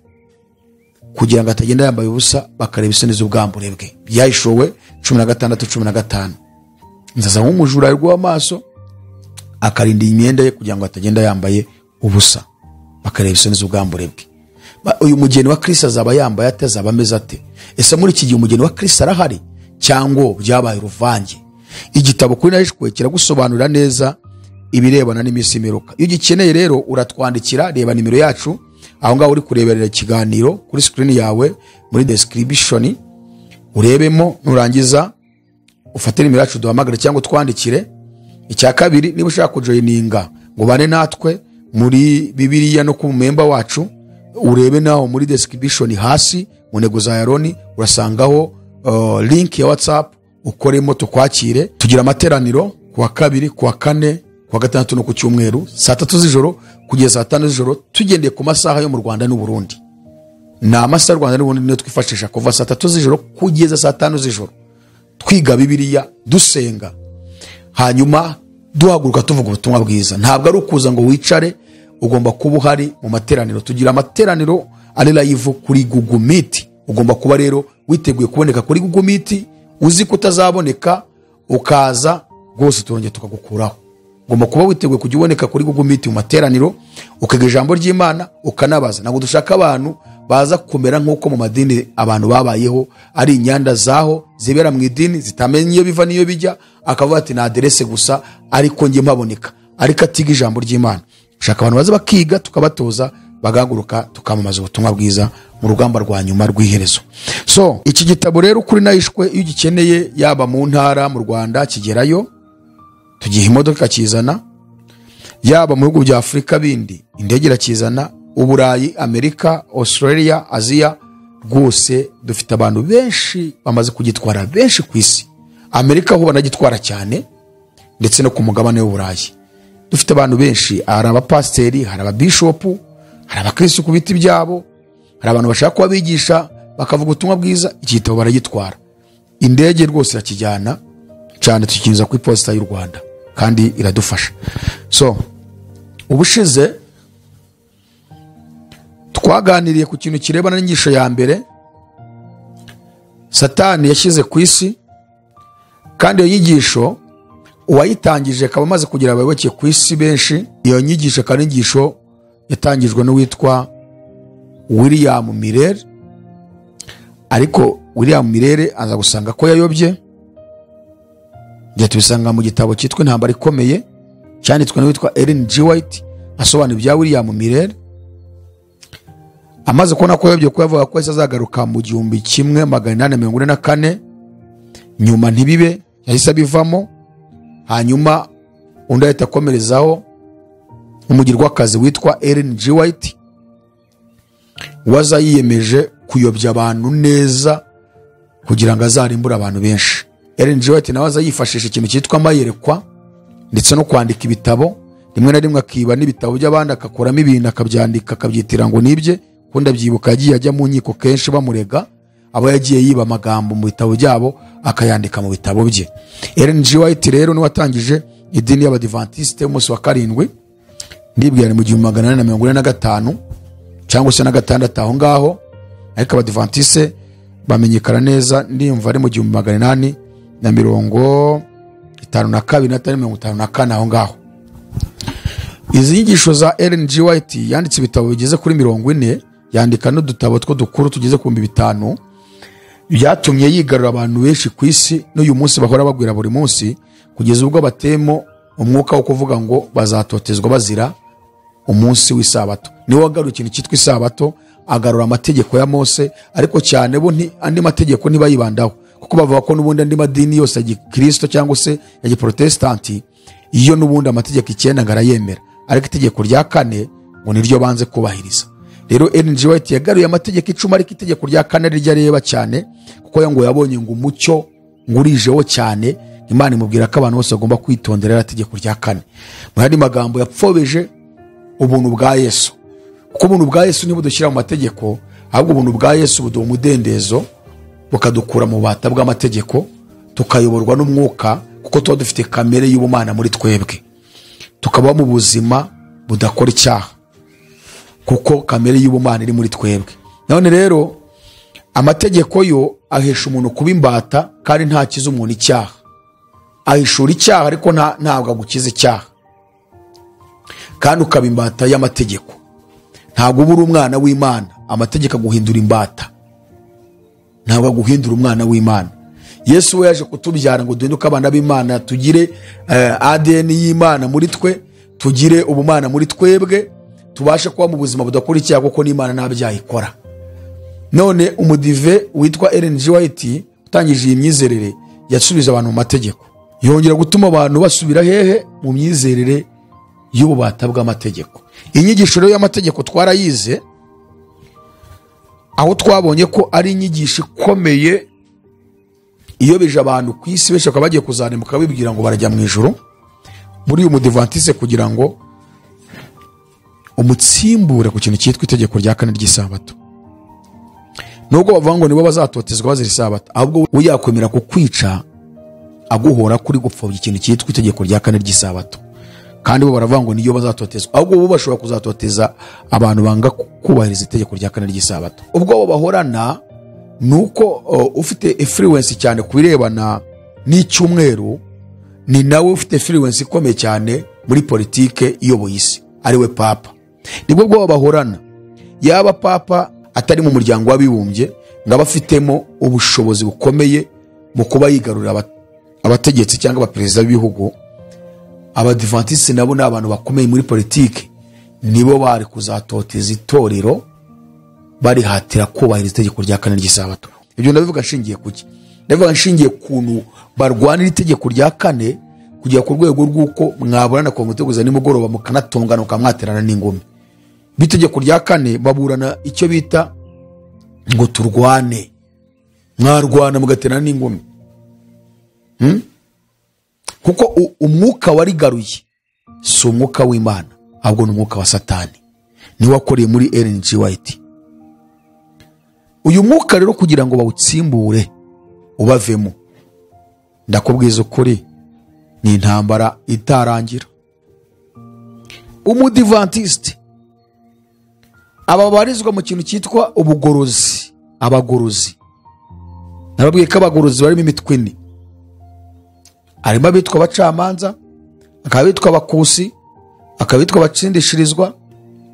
[SPEAKER 1] kugira ngo atagenda yambaye ubusa, bakareba isoni z'ubwambure bwe. Byahishuwe 16:15. Nzaza nk'umujura, hahirwa amaso, akarinda imyenda ye kugira ngo atagenda yambaye ubusa, bakareba isoni z'ubwambure bwe. Uyu mugeni wa Kristo azaba yambaye ate, azaba ameze ate? Ese muri iki gihe umugeni wa Kristo arahari cyangwa byabaye uruvange? Igitabo Ukuri Nahishwe kiragusobanurira neza ibirebana n'iminsi y'imperuka. Iyo ugikeneye rero uratwandikira, reba nimero yacu Aho ngaho uri kureberera ikiganiro kuri screen yawe muri description, urebemo, nurangiza ufate nimero yacu duhamagare cyangwa utwandikire. Icya kabiri, niba ushaka kujoininga ngo ubane natwe muri Bibiliya no kuba umember wacu, urebe naho muri description hasi mu ntego za Yaroni urasangaho link ya WhatsApp, ukoremo tukwakire. Tugira amateraniro ku wa kabiri, ku wa kane, ku wa gatandatu no ku cyumweru, saa 3 z'ijoro kugeza saa 5 z'ijoro, tugendeye ku masaha yo mu Rwanda n'u Burundi. Ni amasaha y'u Rwanda n'u Burundi niyo twifashisha, kuva saa 3 z'ijoro kugeza saa 5 z'ijoro, twiga Bibiliya, dusenga, hanyuma duhaguruka tuvuga ubutumwa bwiza. Ntabwo ari ukuza ngo wicare, ugomba kuba uhari mu materaniro. Tugira amateraniro ari live kuri Google Meet. Ugomba kuba rero witeguye kuboneka kuri Google Meet, uzi ko utazaboneka ukaza rwose turongera tukagukuraho. Ugomba kuba witeguye kujya uboneka kuri Google Meet mu materaniro, ukiga ijambo ry'Imana, ukanabaza. Ntabwo dushaka abantu baza kumera nk'uko mu madini abantu babayeho, ari inyanda zaho zibera mu idini, zitamenya iyo biva n'iyo bijya, akavuga ati ni aderese gusa ariko njye mpaboneka, ariko atiga ijambo ry'Imana. Dushaka abantu baza bakiga, tukabatoza, bagahaguruka, tukamamaza ubutumwa bwiza mu rugamba rwa nyuma rw'iherezo. So iki gitabo rero Ukuri Nahishwe, iyo ugikeneye yaba mu ntara mu Rwanda kigerayo, tugiha imodoka ikakizana, yaba mu bihugu bya Afurika bindi indege irakizana, Uburayi, Amerika, Australia, Aziya, rwose dufite abantu benshi bamaze kugitwara, benshi ku isi. Amerika ho banagitwara cyane, ndetse no ku mugabane w'Uburayi dufite abantu benshi. Hari abapasiteri, hari ababishopu, hari abakristo ku biti byabo, hari abantu bashaka kubabigisha bakavuga ubutumwa bwiza. Iki gitabo baragitwara, indege rwose irakijyana cyane, tukinyuza ku iposita y'u Rwanda kandi iradufasha. So ubushize twaganiriye ku kintu kirebana n'inyigisho ya mbere Satani yashyize ku isi, kandi iyo nyigisho uwayitangije akaba amaze kugira abayoboke ku isi benshi. Iyo nyigisho akaba ari inyigisho yatangijwe n'uwitwa William Miller, ariko William Miller aza gusanga ko yayobye. Njye tubisanga mu gitabo cyitwa Intambara Ikomeye, cyanditswe n'uwitwa Ellen G. White, asobanura ibya William Miller. Amaze kubona ko yayobye, ko yavuga ko azagaruka mu 1844, nyuma ntibibe, yahise abivamo. Hanyuma undi ahita akomerezaho, umugirwakazi witwa Ellen G. White, waza yiyemeje kuyobya abantu neza kugira ngo azarimbure abantu benshi. Ellen G. White nawe aza yifashisha ikintu cyitwa amayerekwa ndetse no kwandika ibitabo, rimwe na rimwe akiba n'ibitabo by'abandi akakuramo ibintu akabyandika akabyitira ngo nibye. Kuko ndabyibuka yagiye ajya mu nkiko kenshi bamurega, abo yagiye yiba amagambo mu bitabo byabo akayandika mu bitabo bye. Ellen G. White rero niwe watangije idini y'Abadivantiste umunsi wa 7, ndibwira ni mu 1845 cyangwa se na 6 aho ngaho, ariko Abadivantiste bamenyekana neza ndimva ari mu 1852 na 54 aho ngaho. Izi nyigisho za Ellen G. White yanditse ibitabo bigeze kuri 40, yandika n'udutabo two dukuru tugeze ku 5000, byatumye yigarura abantu benshi ku isi n'uyu munsi bahora bagwira buri munsi, kugeza ubwo batemo umwuka wo kuvuga ngo bazatotezwa bazira umunsi w'isabato. Niwe wagaruye ikintu cyitwa isabato, agarura amategeko ya Mose, ariko cyane bo andi mategeko ntibayibandaho, kuko bavuga ko n'ubundi andi madini yose ya Gikristo cyangwa se ya Giprotestanti iyo n'ubundi amategeko 9 ngarayemera, ariko itegeko rya 4 ngo niryo banze kubahiriza. Rero Ellen G. White yagaruye amategeko 10, ariko itegeko rya 4 rijya reba cyane, kuko ngo yabonye ngo umucyo ngurijeho cyane. Imana imubwira ko abantu bose bagomba kwitondera itegeko rya 4. Mu yandi magambo yapfobeje ubuntu bwa Yesu, kuko ubuntu bwa Yesu ntibudushyira mu mategeko, ahubwo ubuntu bwa Yesu buduha umudendezo, bukadukura mu bubata bw'amategeko, tukayoborwa n'umwuka, kuko tuba dufite kamere y'ubumana muri twebwe, tukaba mu buzima budakora icyaha, kuko kamere y'ubumana iri muri twebwe. None rero amategeko yo ahesha umuntu kuba imbata, kandi ntakiza umuntu icyaha. Ahishura icyaha ariko ntabwo agukiza icyaha, kandi ukaba imbata y'amategeko. Ntabwo uba uri umwana w'Imana, amategeko aguhindura imbata, ntabwo aguhindura umwana w'Imana. Yesu we yaje kutubyara ngo duhinduke abana b'Imana, tugire ADN y'Imana muri twe, tugire ubumana muri twebwe, Tubashe kuba mu buzima budakora icyaha, kuko n'Imana nta byaha ikora. None umudive witwa Ellen G. White utangije iyi myizerere yasubije abantu mu mategeko, yongera gutuma abantu basubira hehe? Mu myizerere y'ububata bw'amategeko. Inyigisho rero y'amategeko twarayize, aho twabonye ko ari inyigisho ikomeye iyobeje abantu ku isi, benshi bakaba bagiye kuzarimbuka bibwira ngo barajya mu ijuru. Muri uyu mudivantiste, kugira ngo umutsimbure ku kintu cyitwa itegeko rya kane ry'isabato, nubwo bavuga ngo nibo bazatotezwa bazira isabato, ahubwo we yakwemera kukwica aguhora kuri gupfobya ikintu cyitwa itegeko rya kane ry'isabato. Kandi bo baravuga ngo niyo bazatotezwa, ahubwo bo bashobora kuzatoteza abantu banga kubahiriza itegeko rya kane ry'isabato. Ubwo bahorana ni uko ufite influence cyane ku birebana n'icyumweru ni nawe ufite influence ikomeye cyane muri politike iyoboye isi, ariwe papa. Nibwo bwoba bahorana. Yaba papa atari mu muryango w'abibumbye ngo abe afitemo ubushobozi bukomeye mu kuba yigarurira abategetsi cyangwa abaperezida b'ibihugu, abadivantisi nabo ni abantu bakomeye muri politike, nibo bari kuzatoteza itorero barihatira kubahiriza itegeko rya kane ry'isabato. Ibyo ndabivuga nshingiye kuki? Ndabivuga nshingiye kuntu barwanira itegeko rya kane kugera ku rwego rw'uko mwaburana ku muteguza nimugoroba mukanatongana mukamwaterana n'ingumi. Itegeko rya kane baburana icyo bita ngo turwane, mwarwana mugaterana n'ingumi. Kuko umwuka warigaruye si umwuka w'Imana, ahubwo ni umwuka wa Satani, niwe wakoreye muri Ellen G. White. Uyu mwuka rero kugira ngo bawutsimbure ubavemo, ndakubwiza ukuri ni intambara itarangira. Umudivantiste ababarizwa mu kintu cyitwa ubugorozi, abagorozi. Nababwiye ko abagorozi barimo imitwe ine. Harimo abitwa abacamanza, akaba abitwa abakusi, akaba abitwa abatsindishirizwa.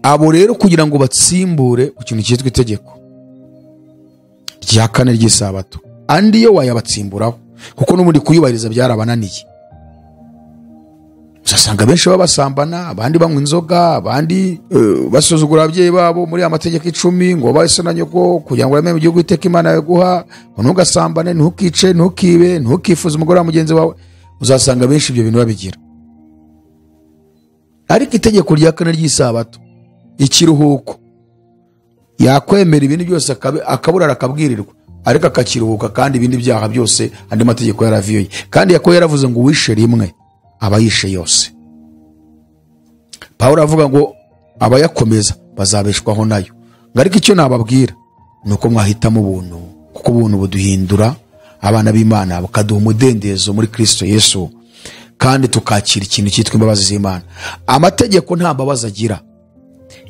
[SPEAKER 1] Abo rero kugira ngo batsimbure ku kintu cyitwa itegeko rya kane ry'isabato, andi yo wayabatsimburaho kuko n'ubundi kuyubahiriza byarabananiye. Uzasanga benshi babasambana, abandi banywa inzoga, abandi basuzugura ababyeyi babo muri amategeko 10 ngo bahise na nyoko kugira ngo urame mu gihugu iteka Imana yaguha, ngo ntugasambane, ntukice, ntukibe, ntukifuze umugore wa mugenzi wawe. Uzasanga benshi ibyo bintu babigira. Ariko itegeko rya kane ry'isabato, ikiruhuko, yakwemera ibintu byose akaburara akabwirirwa, ariko akakiruhuka, kandi ibindi byaha byose andi mategeko yaraviyoye. Kandi Yakobo yaravuze ngo uwishe rimwe aba yishe yose. Pawulo avuga ngo abayakomeza bazabeshwaho nayo. Ngo ariko icyo nababwira ni uko mwahitamo ubuntu, kuko ubuntu buduhindura abana b'Imana, bukaduha umudendezo muri Kristo Yesu, kandi tukakira ikintu cyitwa imbabazi z'Imana. Amategeko nta mbabazi agira.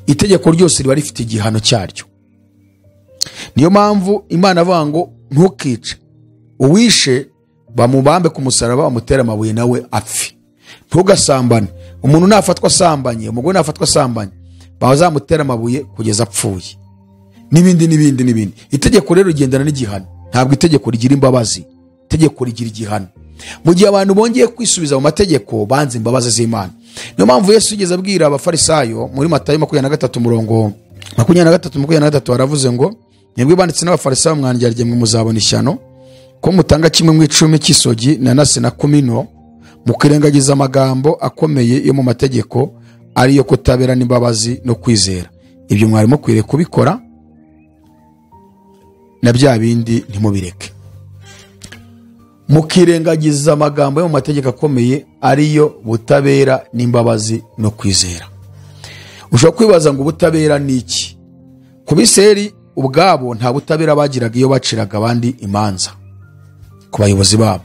[SPEAKER 1] Itegeko ryose riba rifite igihano cyaryo. Niyo mpamvu Imana avuga ngo ntukice, uwishe bamubambe ku musaraba bamutere amabuye nawe apfe. Ntugasambane, umuntu nafatwa asambanye, umugore nafatwa asambanye, bazamutera amabuye kugeza apfuye, n'ibindi n'ibindi n'ibindi. Itegeko rero rigendana n'igihano. Ntabwo itegeko rigira imbabazi, itegeko rigira igihano. Mu gihe abantu bongeye kwisubiza mu mategeko, banze imbabazi z'Imana. Niyo mpamvu Yesu yigeze abwira abafarisayo muri Matayo 23 murongo 23 aravuze ngo mwebwe banditse n'abafarisayo mwandyarye mwe muzabona ishyano, ko mutanga kimwe mu 10 cy'isogi na nasi na kumino, mukirengagiza amagambo akomeye yo mu mategeko ariyo kutabera n'imbabazi no kwizera. Ibyo mwari mukwiriye kubikora, na bya bindi ntimubireke. Mukirengagiza amagambo yo mu mategeko akomeye ariyo butabera n'imbabazi no kwizera. Ushobora kwibaza ngo ubutabera ni iki? Ku Bisirayeli ubwabo nta butabera bagiraga iyo baciraga abandi imanza ku bayobozi babo,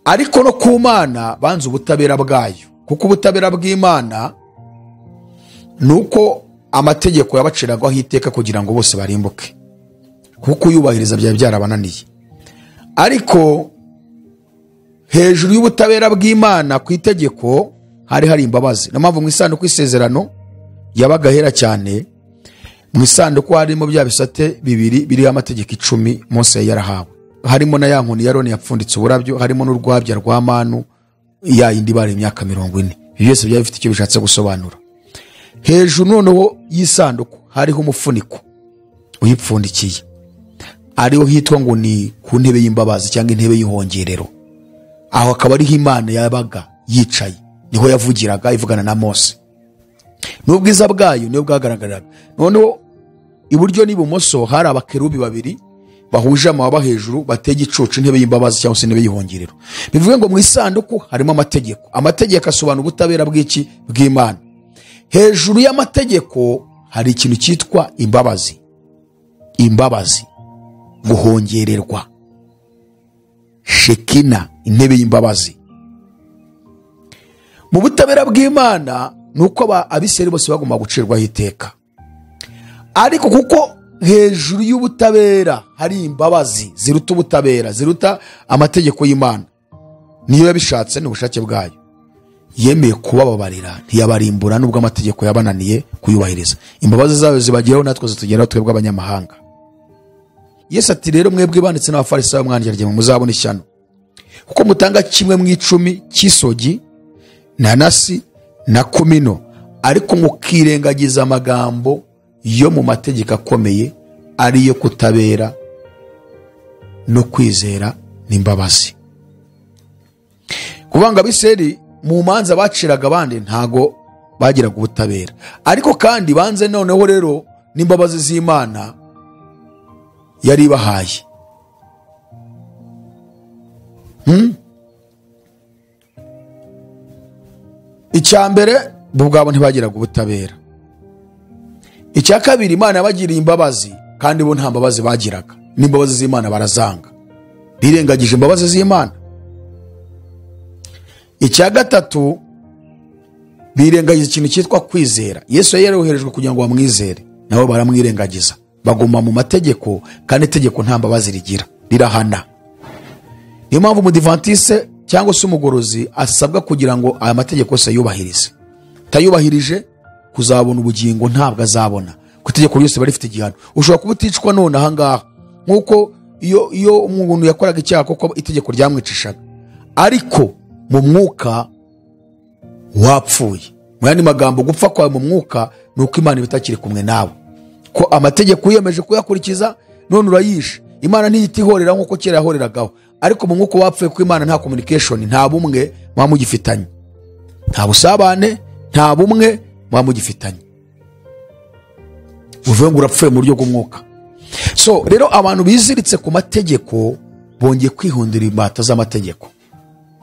[SPEAKER 1] ariko no ku Mana banze ubutabera bwayo, kuko ubutabera bw'Imana ni uko amategeko yabaciragaho iteka kugira ngo bose barimbuke, kuko kuyubahiriza byari byarabananiye. Ariko hejuru y'ubutabera bw'Imana ku itegeko hari imbabazi. Niyo mpamvu mu isanduku y'isezerano yabaga hera cyane, mu isanduku harimo bya bisate bibiri biriho amategeko 10 Mose yarahawe, harimo na ya nkoni ya Aroni yapfunditse uburabyo, harimo n'urwabya rwa manu ya yindi bari imyaka 40. Ibyo byose byari bifite icyo bishatse gusobanura. Hejuru noneho y'isanduku hariho umufuniko uyipfundikiye, ariho hitwa ngo ni ku ntebe y'imbabazi cyangwa intebe y'ihongerero. Aho akaba ariho Imana yabaga yicaye, niho yavugiraga ivugana na Mose, n'ubwiza bwayo niyo bwagaragaraga. Noneho iburyo n'ibumoso hari abakerubi babiri bahuje amababa hejuru, bateye igicucu intebe y'imbabazi cyangwa se intebe y'ihongerero. Bivuge ngo mu isanduku harimo amategeko. Amategeko asobanura ubutabera bw'iki? Bw'Imana. Hejuru y'amategeko hari ikintu cyitwa imbabazi. Imbabazi, guhongererwa, shekina, intebe y'imbabazi. Mu butabera bw'Imana ni uko Abisirayeli bose bagomba gucirwaho iteka, ariko kuko hejuru y'ubutabera hari imbabazi ziruta ubutabera, ziruta amategeko y'Imana, niyo yabishatse, ni ubushake bwayo, yemeye kubababarira, ntiyabarimbura nubwo amategeko yabananiye kuyubahiriza. Imbabazi zayo zibageraho, natwe zitugeraho twebwe abanyamahanga. Yesu ati rero mwebwe banditse n'abafarisayo mwandyarya, muzabona ishyano, kuko mutanga kimwe mu 10 cy'isogi nanasi na kumino, ariko mukirengagiza amagambo yo mu mategeko akomeye, ariyo kutabera no kwizera n'imbabazi. Kubanga Abisirayeli mu manza baciraga abandi ntago bagiraga ubutabera, ariko kandi banze noneho rero n'imbabazi z'Imana yari ibahaye. Icya mbere, bo ubwabo ntibagiraga ubutabera. Icya kabiri, Imana yabagiriye imbabazi kandi bo nta mbabazi bagiraga, n'imbabazi z'Imana barazanga, birengagije imbabazi z'Imana. Icya gatatu, birengagiza ikintu cyitwa kwizera. Yesu yari yaroherejwe kugira ngo bamwizere, nabo baramwirengagiza, baguma mu mategeko, kandi itegeko nta mbabazi rigira, rirahana. Niyo mpamvu umudivantiste cyangwa se umugorozi asabwa kugira ngo aya mategeko yose ayubahirize. Tayubahirije kuzabona ubugingo ntabwo azabona, kuko itegeko ryose bari rifite igihano. Ushobora kuba uticwa none aha ngaha, nk'uko iyo umuntu yakoraga icyaha koko itegeko ryamwicishaga, ariko mu mwuka wapfuye. Mu yandi magambo, gupfa kwawe mu mwuka ni uko Imana iba itakiri kumwe nawe, ko amategeko wiyemeje kuyakurikiza none urayishe. Imana ntihita ihorera nk'uko kera yahoreragaho, ariko mu mwuka wapfuye, ko Imana nta communication, nta bumwe muba mugifitanye, nta busabane, nta bumwe muba mugifitanye, uvuge ngo urapfuye mu buryo bw'umwuka. So rero abantu biziritse ku mategeko bongeye kwihundira imbata z'amategeko,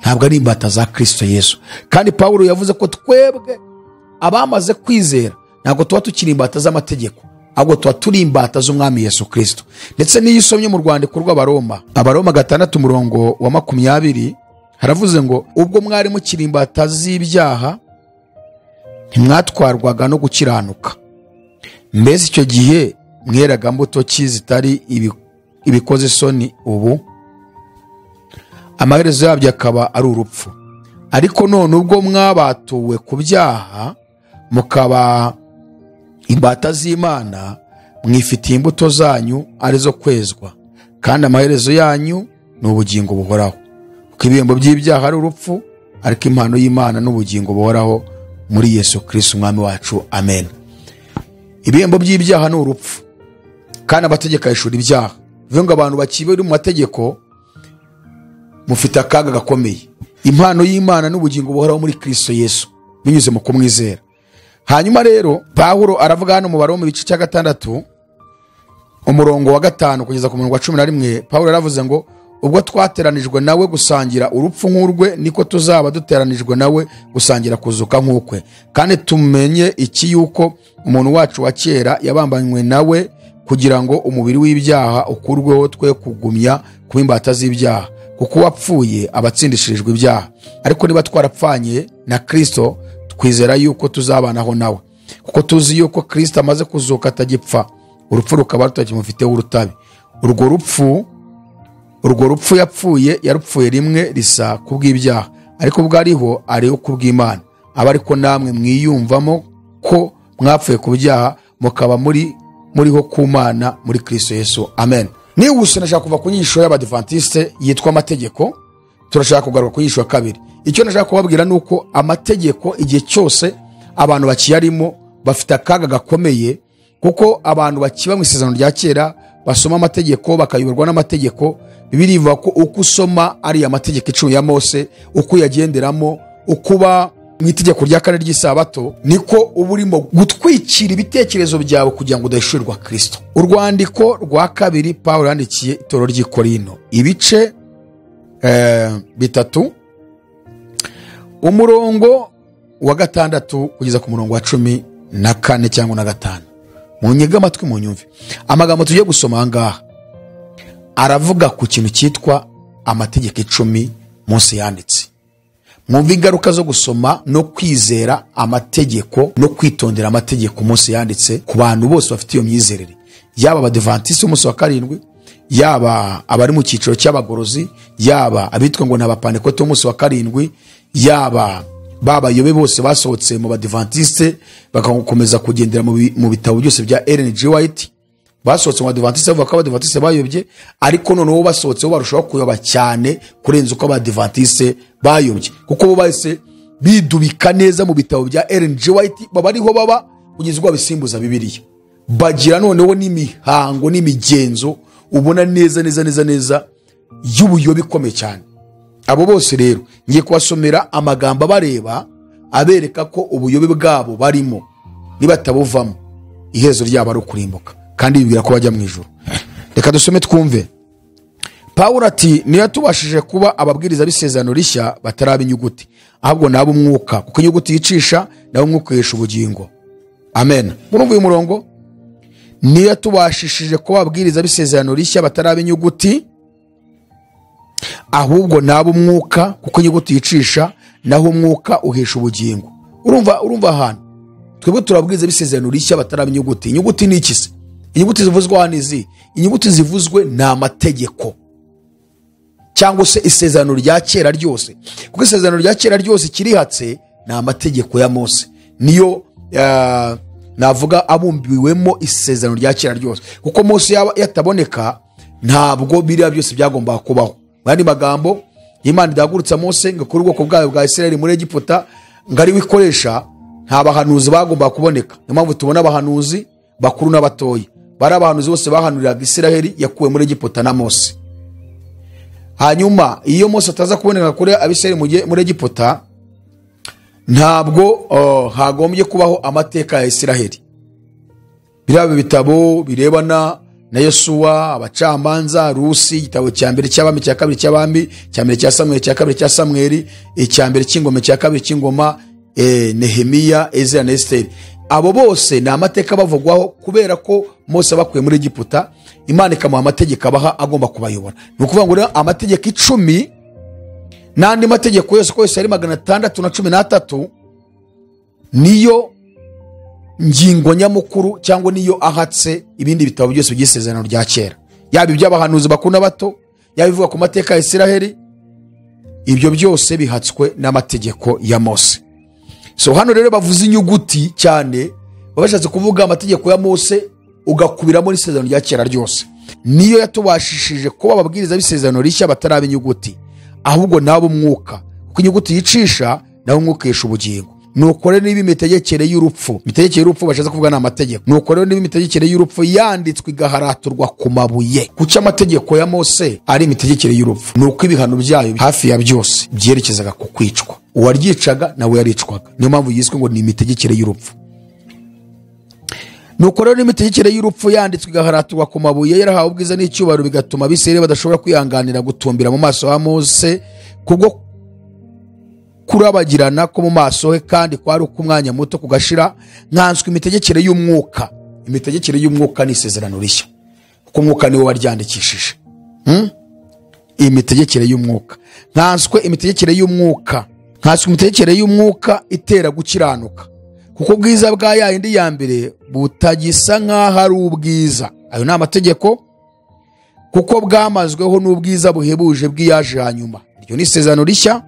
[SPEAKER 1] ntabwo ari imbata za Kristo Yesu. Kandi Pawulo yavuze ko twebwe abamaze kwizera ntabwo tuba tukiri imbata z'amategeko, ahubwo tuba turi imbata z'umwami Yesu Kristo. Ndetse n'iyo usomye mu rwandiko rw'Abaroma, Abaroma 6 umurongo wa 20, haravuze ngo ubwo mwari mukiri imbata z'ibyaha ntimwatwarwaga no gukiranuka. Mbese icyo gihe mweraga mbuto ki zitari ibikoze isoni ubu? Amaherezo yabyo akaba ari urupfu. Ariko none ubwo mwabatuwe ku byaha mukaba imbata z'Imana, mwifitiye imbuto zanyu arizo kwezwa, kandi amaherezo yanyu ni ubugingo buhoraho. Kuko ibihembo by'ibyaha ari urupfu, ariko impano y'Imana n'ubugingo buhoraho muri Yesu Kristo umwami wacu. Amen. Ibihembo by'ibyaha ni urupfu, kandi amategeko ahishura ibyaha. Bivuze ngo abantu bakibera mu mategeko mufite akaga gakomeye. Impano y'Imana n'ubugingo buhoraho muri Kristo Yesu binyuze mu kumwizera. Hanyuma rero Pawulo aravuga hano mu Baroma igice cya 6 umurongo wa 5 kugeza ku murongo wa 11, Pawulo yaravuze ngo ubwo twateranijwe nawe gusangira urupfu nk'urwe, niko tuzaba duteranijwe nawe gusangira kuzuka nk'ukwe. Kandi tumenye iki, yuko umuntu wacu wa kera yabambanywe nawe kugira ngo umubiri w'ibyaha ukurweho, twe kugumya kuba imbata z'ibyaha, kuko uwapfuye aba atsindishirijwe ibyaha. Ariko niba twarapfanye na Kristo, twizera yuko tuzabanaho nawe, kuko tuzi yuko Kristo amaze kuzuka atagipfa, urupfu rukaba rutakimufiteho urutabi. Urwo rupfu yapfuye yarupfuye rimwe risa kubw'ibyaha, ariko ubwo ariho ariho kubw'Imana. Aba ariko namwe mwiyumvamo ko mwapfuye ku byaha, mukaba muriho ku Mana muri Kristo Yesu. Amen. Nihuse nashaka kuva ku nyigisho y'Abadivantiste yitwa amategeko, turashaka kugaruka ku nyigisho ya kabiri. Icyo nashaka kubabwira ni uko amategeko igihe cyose abantu bakiyarimo bafite akaga gakomeye, kuko abantu bakiba mu isezerano rya kera basoma amategeko bakayoborwa n'amategeko. Bibiliya ivuga ko uko usoma ariya mategeko 10 ya Mose, uko uyagenderamo, ukuba mu itegeko rya kane ry'isabato, niko uba urimo gutwikira ibitekerezo byawe kugira ngo udahishurirwa Kristo. Urwandiko rwa kabiri Pawulo yandikiye itorero ry'i Korinto, ibice 3, umurongo wa 6 kugeza ku murongo wa 14 cyangwa na 5. Munyege amatwi munyumve amagambo tugiye gusoma aha ngaha. Aravuga ku kintu cyitwa amategeko 10 Mose yanditse. Mwumve ingaruka zo gusoma no kwizera amategeko no kwitondera amategeko Mose yanditse ku bantu bose bafite iyo myizerere, yaba abadivantisi b'umunsi wa 7, yaba abari mu cyiciro cy'abagorozi, yaba abitwa ngo ni abapantekote b'umunsi wa 7, yaba babayobe bose basohotse mu badivantiste bagakomeza kugendera mu bitabo byose bya Ellen G. White. Basohotse mu badivantiste bavuga ko abadivantiste bayobye, ariko noneho basohotse bo barushaho kuyoba cyane kurenza uko abadivantiste bayobye, kuko bo bahise bidubika neza mu bitabo bya Ellen G. White, baba ariho baba kugeza ubwo babisimbuza Bibiliya. Bagira noneho n'imihango n'imigenzo ubona neza neza neza neza y'ubuyobe ikomeye cyane. Abo bose rero ngiye kubasomera amagambo abareba, abereka ko ubuyobe bwabo barimo nibatabuvamo iherezo ryabo ari ukurimbuka, kandi bibwira ko bajya mu ijuru. Reka dusome twumve. Pawulo ati niyo tubashije kuba ababwiriza b'isezerano rishya bataraba inyuguti, ahubwo nabo umwuka, kuko inyuguti yicisha nawe umwuka uhesha ubugingo. Amen. Murumva uyu murongo? Niyo tubashishije kuba ababwiriza b'isezerano rishya bataraba inyuguti, ahubwo nabo umwuka, kuko inyuguti yicisha naho umwuka uhesha ubugingo. Urumva ahantu twebwe turabwiriza b'isezerano rishya bataraba inyuguti. Inyuguti ni iki se? Inyuguti zivuzwe hano izi, inyuguti zivuzwe ni amategeko cyangwa se isezerano rya kera ryose, kuko isezerano rya kera ryose kirihatse ni amategeko ya Mose, niyo navuga abumbiwemo isezerano rya kera ryose, kuko Mose yataboneka ntabwo biriya byose byagombaga kubaho. Mu yandi magambo, Imana idahagurutsa Mose ngo akure ubwoko bwayo bwa Isirayeli muri Egiputa ngo ari we ikoresha, nta bahanuzi bagombaga kuboneka. Niyo mpamvu tubona abahanuzi bakuru n'abatoya, bari abahanuzi bose bahanuriraga Isirayeli yakuwe muri Egiputa na Mose. Hanyuma iyo Mose ataza kuboneka kuri Abisirayeli muri Egiputa, ntabwo hagombye kubaho amateka ya Isirayeli. Biriya bitabo birebana na Yosuwa, abacamanza, Rusi, igitabo cya mbere cy'abami, cya kabiri cy'abami, cya mbere cya Samweli, cya kabiri cya Samweli, icya mbere cy'ingoma, cya kabiri cy'ingoma, Nehemiya, Ezra na Esiteri. Abo bose ni amateka bavugwaho kubera ko Mose abakuye muri Egiputa, Imana ikamuha amategeko abaha agomba kubayobora. Ni ukuvuga ngo rero amategeko 10 n'andi mategeko yose uko yose ari 613 niyo ngingo nyamukuru, cyangwa niyo ahatse ibindi bitabo byose by'isezerano rya kera, yaba iby'abahanuzi bakuru n'abato, yaba ibivuga ku mateka ya Isiraheli, ibyo byose bihatswe n'amategeko ya Mose. So hano rero bavuze inyuguti cyane, baba bashatse kuvuga amategeko ya Mose ugakubiramo n'isezerano rya kera ryose. Niyo yatubashishije kuba ababwiriza b'isezerano rishya bataraba inyuguti, ahubwo nabo umwuka, kuko inyuguti yicisha nawe umwuka uhesha ubugingo. Nuko rero niba imitegekere y'urupfu, imitegekere y'urupfu bashatse kuvuga ni amategeko. Nuko rero niba imitegekere y'urupfu yanditswe igaharaturwa ku mabuye, kuki amategeko ya Mose ari imitegekere y'urupfu? Nuko ibihano byayo hafi ya byose byerekezaga ku kwicwa, uwaryicaga nawe yaricwaga. Niyo mpamvu yiswe ngo ni imitegekere y'urupfu. Nuko rero n'imitegekere y'urupfu yanditswe igaharaturwa ku mabuye, yarahawe ubwiza n'icyubahiro, bigatuma Abisirayeli badashobora kwihanganira gutumbira mu maso ha Mose kubwo kurabagirana ko mu maso he, kandi kwari ukumwanya muto kugashira. Nkanswe imitegekere y'umwuka. Imitegekere y'umwuka ni isezerano rishya, kuko umwuka niwe waryandikishije. Imitegekere y'umwuka, nkanswe imitegekere y'umwuka, nkanswe imitegekere y'umwuka itera gukiranuka, kuko ubwiza bwa yindi ya mbere butagisa nk'aho ari ubwiza. Ayo ni amategeko, kuko bwamazweho n'ubwiza buhebuje bw'iyaje hanyuma. Iryo ni isezerano rishya.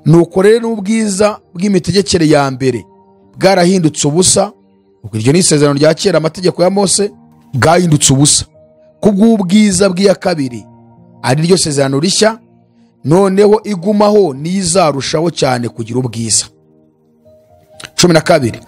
[SPEAKER 1] Nuko rero n'ubwiza bw'imitegekere ya mbere bwarahindutse ubusa, ubwo iryo ni isezerano rya kera, amategeko ya Mose bwahindutse ubusa kubw'ubwiza bw'iya kabiri, ari ryo sezerano rishya. Noneho igumaho nizarushaho cyane kugira ubwiza. 12,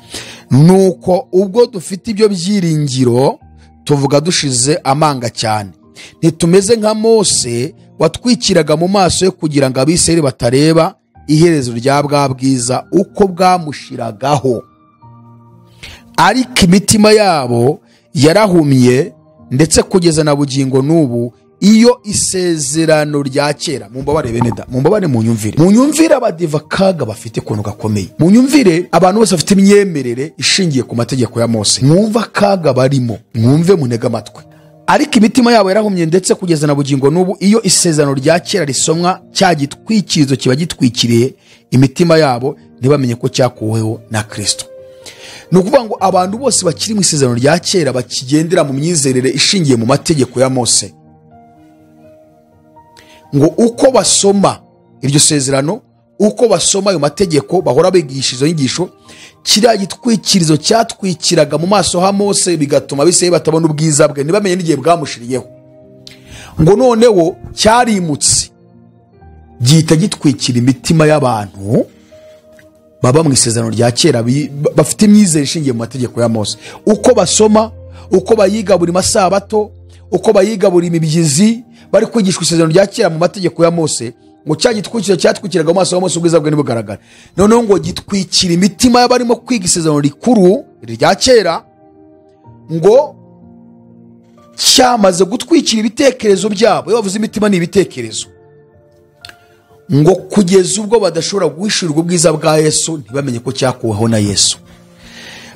[SPEAKER 1] nuko ubwo dufite ibyo byiringiro tuvuga dushize amanga cyane, ntitumeze nka Mose watwikiraga mu maso ye kugira ngo Abisirayeli batareba iherezo rya bwa bwiza uko bwamushiragaho. Ariko imitima yabo yarahumye, ndetse kugeza na bugingo n'ubu iyo isezerano rya kera. Mumbabare bene da, mumbabare, munyumvire abadiva kaga bafite kuntu gakomeye, munyumvire abantu bose bafite imyemerere ishingiye ku mategeko ya Mose, mwumva kaga barimo, mwumve munega amatwi. Ariko imitima yabo yarahumye, ndetse kugeza na bugingo n'ubu iyo isezerano rya kera risomwa, cya gitwikirizo kiba gitwikiriye imitima yabo, ntibamenye ko cyakuweho na Kristo. Ni ukuvuga ngo abantu bose bakiri mu isezerano rya kera, bakigendera mu myizerere ishingiye mu mategeko ya Mose, ngo uko basoma iryo sezerano, uko basoma ayo mategeko, bahora bigisha izo nyigisho, kiriya gitwikirizo cyatwikiraga mu maso ha Mose bigatuma Abisirayeli batabona ubwiza bwe, ntibamenye n'igihe bwamushiriyeho, ngo noneho cyarimutse gihita gitwikira imitima y'abantu baba mu isezerano rya kera, bafite imyizerere ishingiye mu mategeko ya Mose. Uko basoma, uko bayiga buri masabato, uko bayiga buri mibyizi, bari kwigishwa isezerano rya kera mu mategeko ya Mose, ngo cya gitwikiro cyatwikiraga mu maso ya Mose ubwiza bwe ntibugaragare, noneho ngo gitwikira imitima y'abarimo kwiga isezerano rikuru rya kera, ngo cyamaze gutwikira ibitekerezo byabo. Iyo bavuze imitima ni ibitekerezo, ngo kugeza ubwo badashobora guhishurirwa ubwiza bwa Yesu, ntibamenye ko cyakuweho na Yesu.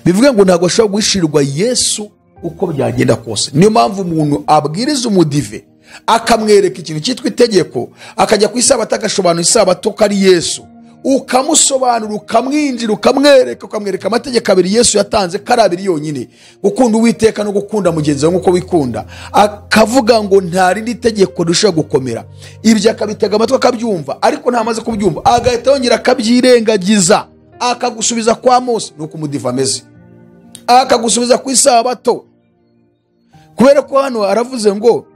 [SPEAKER 1] Bivuga ngo ntabwo bashobora guhishurirwa Yesu uko byagenda kose. Niyo mpamvu umuntu abwiriza umudive akamwereka ikintu cyitwa itegeko, akajya ku isabato agasobanura isabato ko ari Yesu, ukamusobanura, ukamwinjira, ukamwereka, ukamwereka amategeko abiri Yesu yatanze ko ari abiri yonyine, gukunda Uwiteka no gukunda mugenzi wawe nk'uko wikunda, akavuga ngo nta rindi tegeko rishobora gukomera. Ibyo akabitega amatwi akabyumva, ariko ntamaze kubyumva agahita yongera akabyirengagiza, akagusubiza kwa Mose. Nuko umudive ameze, akagusubiza ku isabato. Kubera ko hano aravuze ngo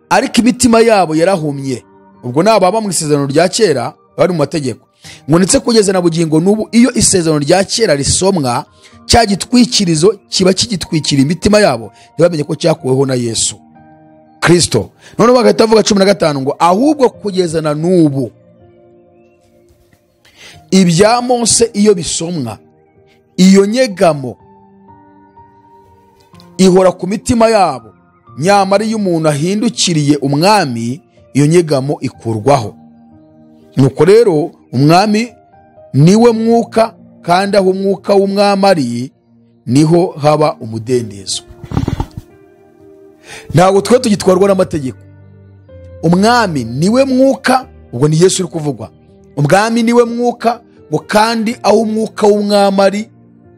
[SPEAKER 1] ariko imitima yabo yarahumye, ubwo nababa mu isezerano rya kera bari mu mategeko, ngo ndetse kugeza na bugingo n'ubu iyo isezerano rya kera risomwa, cya gitwikirizo kiba kigitwikira imitima yabo, ntibamenye ko cyakuweho na Yesu Kristo. Noneho bagahita bavuga 15 ngo ahubwo kugeza na n'ubu ibya Mose iyo bisomwa, iyo nyegamo ihora ku mitima yabo, nyamara iyo umuntu ahindukiriye umwami, iyo nyegamo ikurwaho. Nuko rero umwami niwe mwuka, kandi aho umwuka w'umwami ari niho haba umudendezo. Ntabwo twe tugitwarwa n'amategeko. Umwami niwe mwuka, ubwo ni Yesu uri kuvugwa. Umwami niwe mwuka, ngo kandi aho umwuka w'umwami ari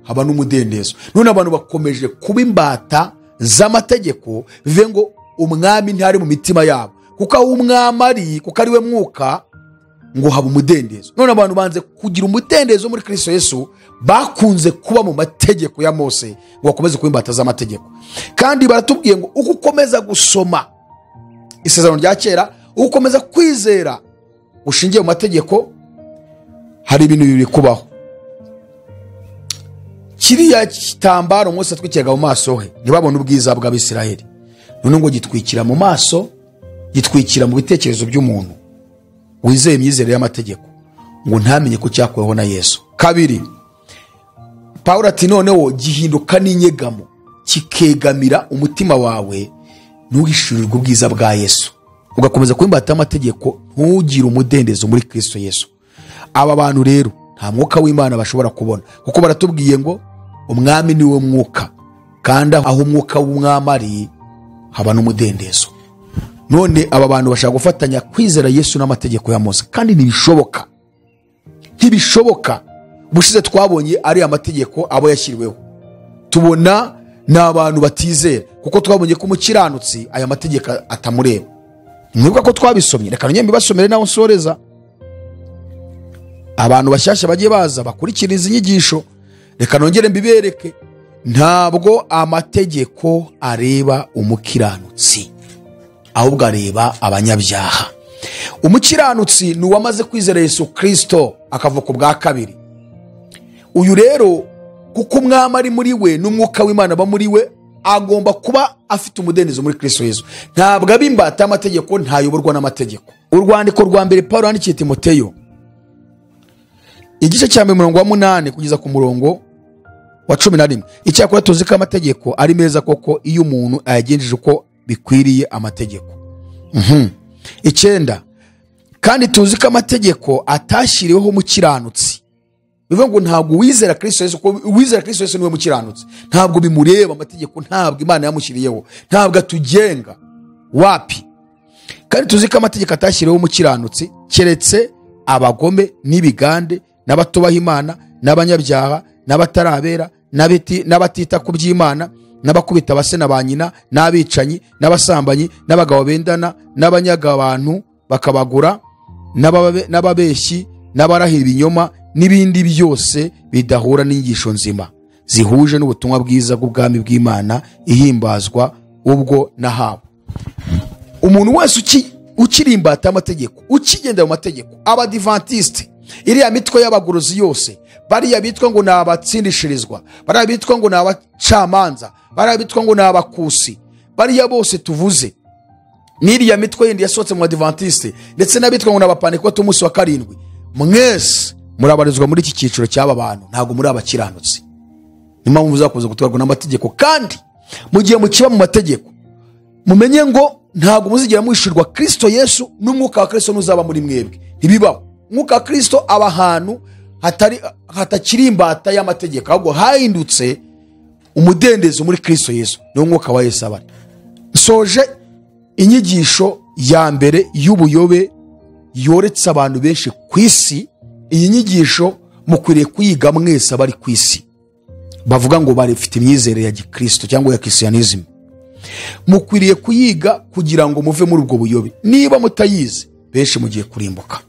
[SPEAKER 1] haba n'umudendezo. None abantu bakomeje kuba imbata z'amategeko, bivuze ngo umwami ntari mu mitima yabo, kuko aho umwami ari, kuko ari we mwuka, ngo haba umudendezo. None abantu banze kugira umudendezo muri Kristo Yesu, bakunze kuba mu mategeko ya Mose, ngo bakomeze kuba imbata z'amategeko. Kandi baratubwiye ngo uko ukomeza gusoma isezerano rya kera, uko ukomeza kwizera ushingiye mu mategeko, hari ibintu bibiri kubaho. Kiriya gitambaro Mose atwikiraga mu maso he, ntibabone ubwiza bw'Abisirayeli, none ngo gitwikira mu maso, gitwikira mu bitekerezo by'umuntu wizeye imyizerere y'amategeko, ngo ntamenye ko cyakuweho na Yesu. Kabiri, Pawulo ati noneho gihinduka n'inyegamo, kikegamira umutima wawe, ntuhishurirwe ubwiza bwa Yesu, ugakomeza kuba imbata y'amategeko, ntugire umudendezo muri Kristo Yesu. Aba bantu rero nta mwuka w'Imana bashobora kubona, kuko baratubwiye ngo umwami niwe mwuka, kandi aho umwuka w'umwami ari haba n'umudendezo. None aba bantu bashaka gufatanya kwizera Yesu n'amategeko ya Mose, kandi ntibishoboka, ntibishoboka. Ubushize twabonye ari amategeko abo yashyiriweho, tubona ni abantu batizera, kuko twabonye ko umukiranutsi aya mategeko atamureba. Mwibuka ko twabisomye, reka nongere mbibasomere naho nsoreza. Abantu bashyashya bagiye baza bakurikira izi nyigisho, reka nongere mbibereke. Ntabwo amategeko areba umukiranutsi, ahubwo areba abanyabyaha. Umukiranutsi ni uwamaze kwizera Yesu Kristo akavuka ubwa kabiri. Uyu rero kuko umwami ari muri we n'umwuka w'Imana aba muri we, agomba kuba afite umudendezo muri Kristo Yesu. Ntabwo aba imbata y'amategeko, ntayoborwa n'amategeko. Urwandiko rwa mbere Pawulo yandikiye Timoteyo, igice cya mbere umurongo wa 8 kugeza ku murongo wa 11. Icyakora tuzi ko amategeko ari meza koko iyo umuntu ayagenjeje uko bikwiriye amategeko. 9. Kandi tuzi ko amategeko atashyiriweho umukiranutsi. Bivuga ngo ntabwo uwizera Kristo Yesu, kuko uwizera Kristo Yesu niwe mukiranutsi, ntabwo bimureba amategeko, ntabwo Imana yamushyiriyeho, ntabwo atugenga wapi. Kandi tuzi ko amategeko atashyiriweho umukiranutsi, keretse abagome n'ibigande n'abatubaha Imana n'abanyabyaha n'abatarabera n'abatita ku by'Imana n'abakubita abase na ba nyina n'abicanyi n'abasambanyi n'abagabo bendana n'abanyaga abantu bakabagura n'ababeshyi n'abarahira ibinyoma n'ibindi byose bidahura n'inyigisho nzima zihuje n'ubutumwa bwiza bw'ubwami bw'Imana ihimbazwa ubwo nahawe. Umuntu wese ukiri imbata y'amategeko, ukigendera mu mategeko, abadivantiste, iriya mitwe y'abagorozi yose, bariya bitwa ngo ni abatsindishirizwa, bariya bitwa ngo ni abacamanza, bariya bitwa ngo ni abakusi, bariya bose tuvuze, n'iriya mitwe yindi yasohotse mu badivantiste, ndetse n'abitwa ngo ni abapantekote umunsi wa 7, mwese murabarizwa muri iki cyiciro cy'aba bantu, ntabwo muri abakiranutsi. Ni mpamvu muzakomeza gutwarwa n'amategeko, kandi mu gihe mukiba mu mategeko mumenye ngo ntabwo muzigera mwishyurwa Kristo Yesu n'umwuka wa Kristo ntuzaba muri mwebwe. Ntibibaho. Umwuka wa Kristo aba ahantu hatakiri imbata y'amategeko, ahubwo hahindutse umudendezo muri Kristo Yesu, niwo mwuka wa Yesu aba. Nsoje inyigisho ya mbere y'ubuyobe yoretse abantu benshi ku isi. Iyi nyigisho mukwiriye kuyiga mwese abari ku isi bavuga ngo barifite imyizerere ya Gikristo cyangwa ya Christianism. Mukwiriye kuyiga kugira ngo muve muri ubwo buyobe. Niba mutayizi, benshi mugiye kurimbuka.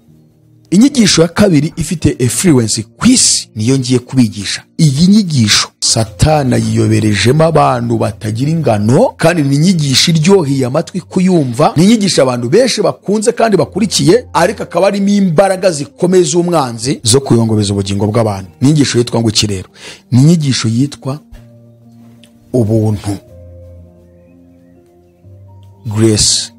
[SPEAKER 1] Inyigisho ya kabiri ifite influence ku isi niyo ngiye kubigisha. Iyi nyigisho Satana yiyoberejemo abantu batagira ingano, kandi ni inyigisho iryoheye amatwi kuyumva, ni inyigisho abantu benshi bakunze kandi bakurikiye, ariko akaba arimo imbaraga zikomeye z'umwanzi zo kuyongobeza ubugingo bw'abantu. Ni inyigisho yitwa ngo iki rero? Ni inyigisho yitwa ubuntu, grace,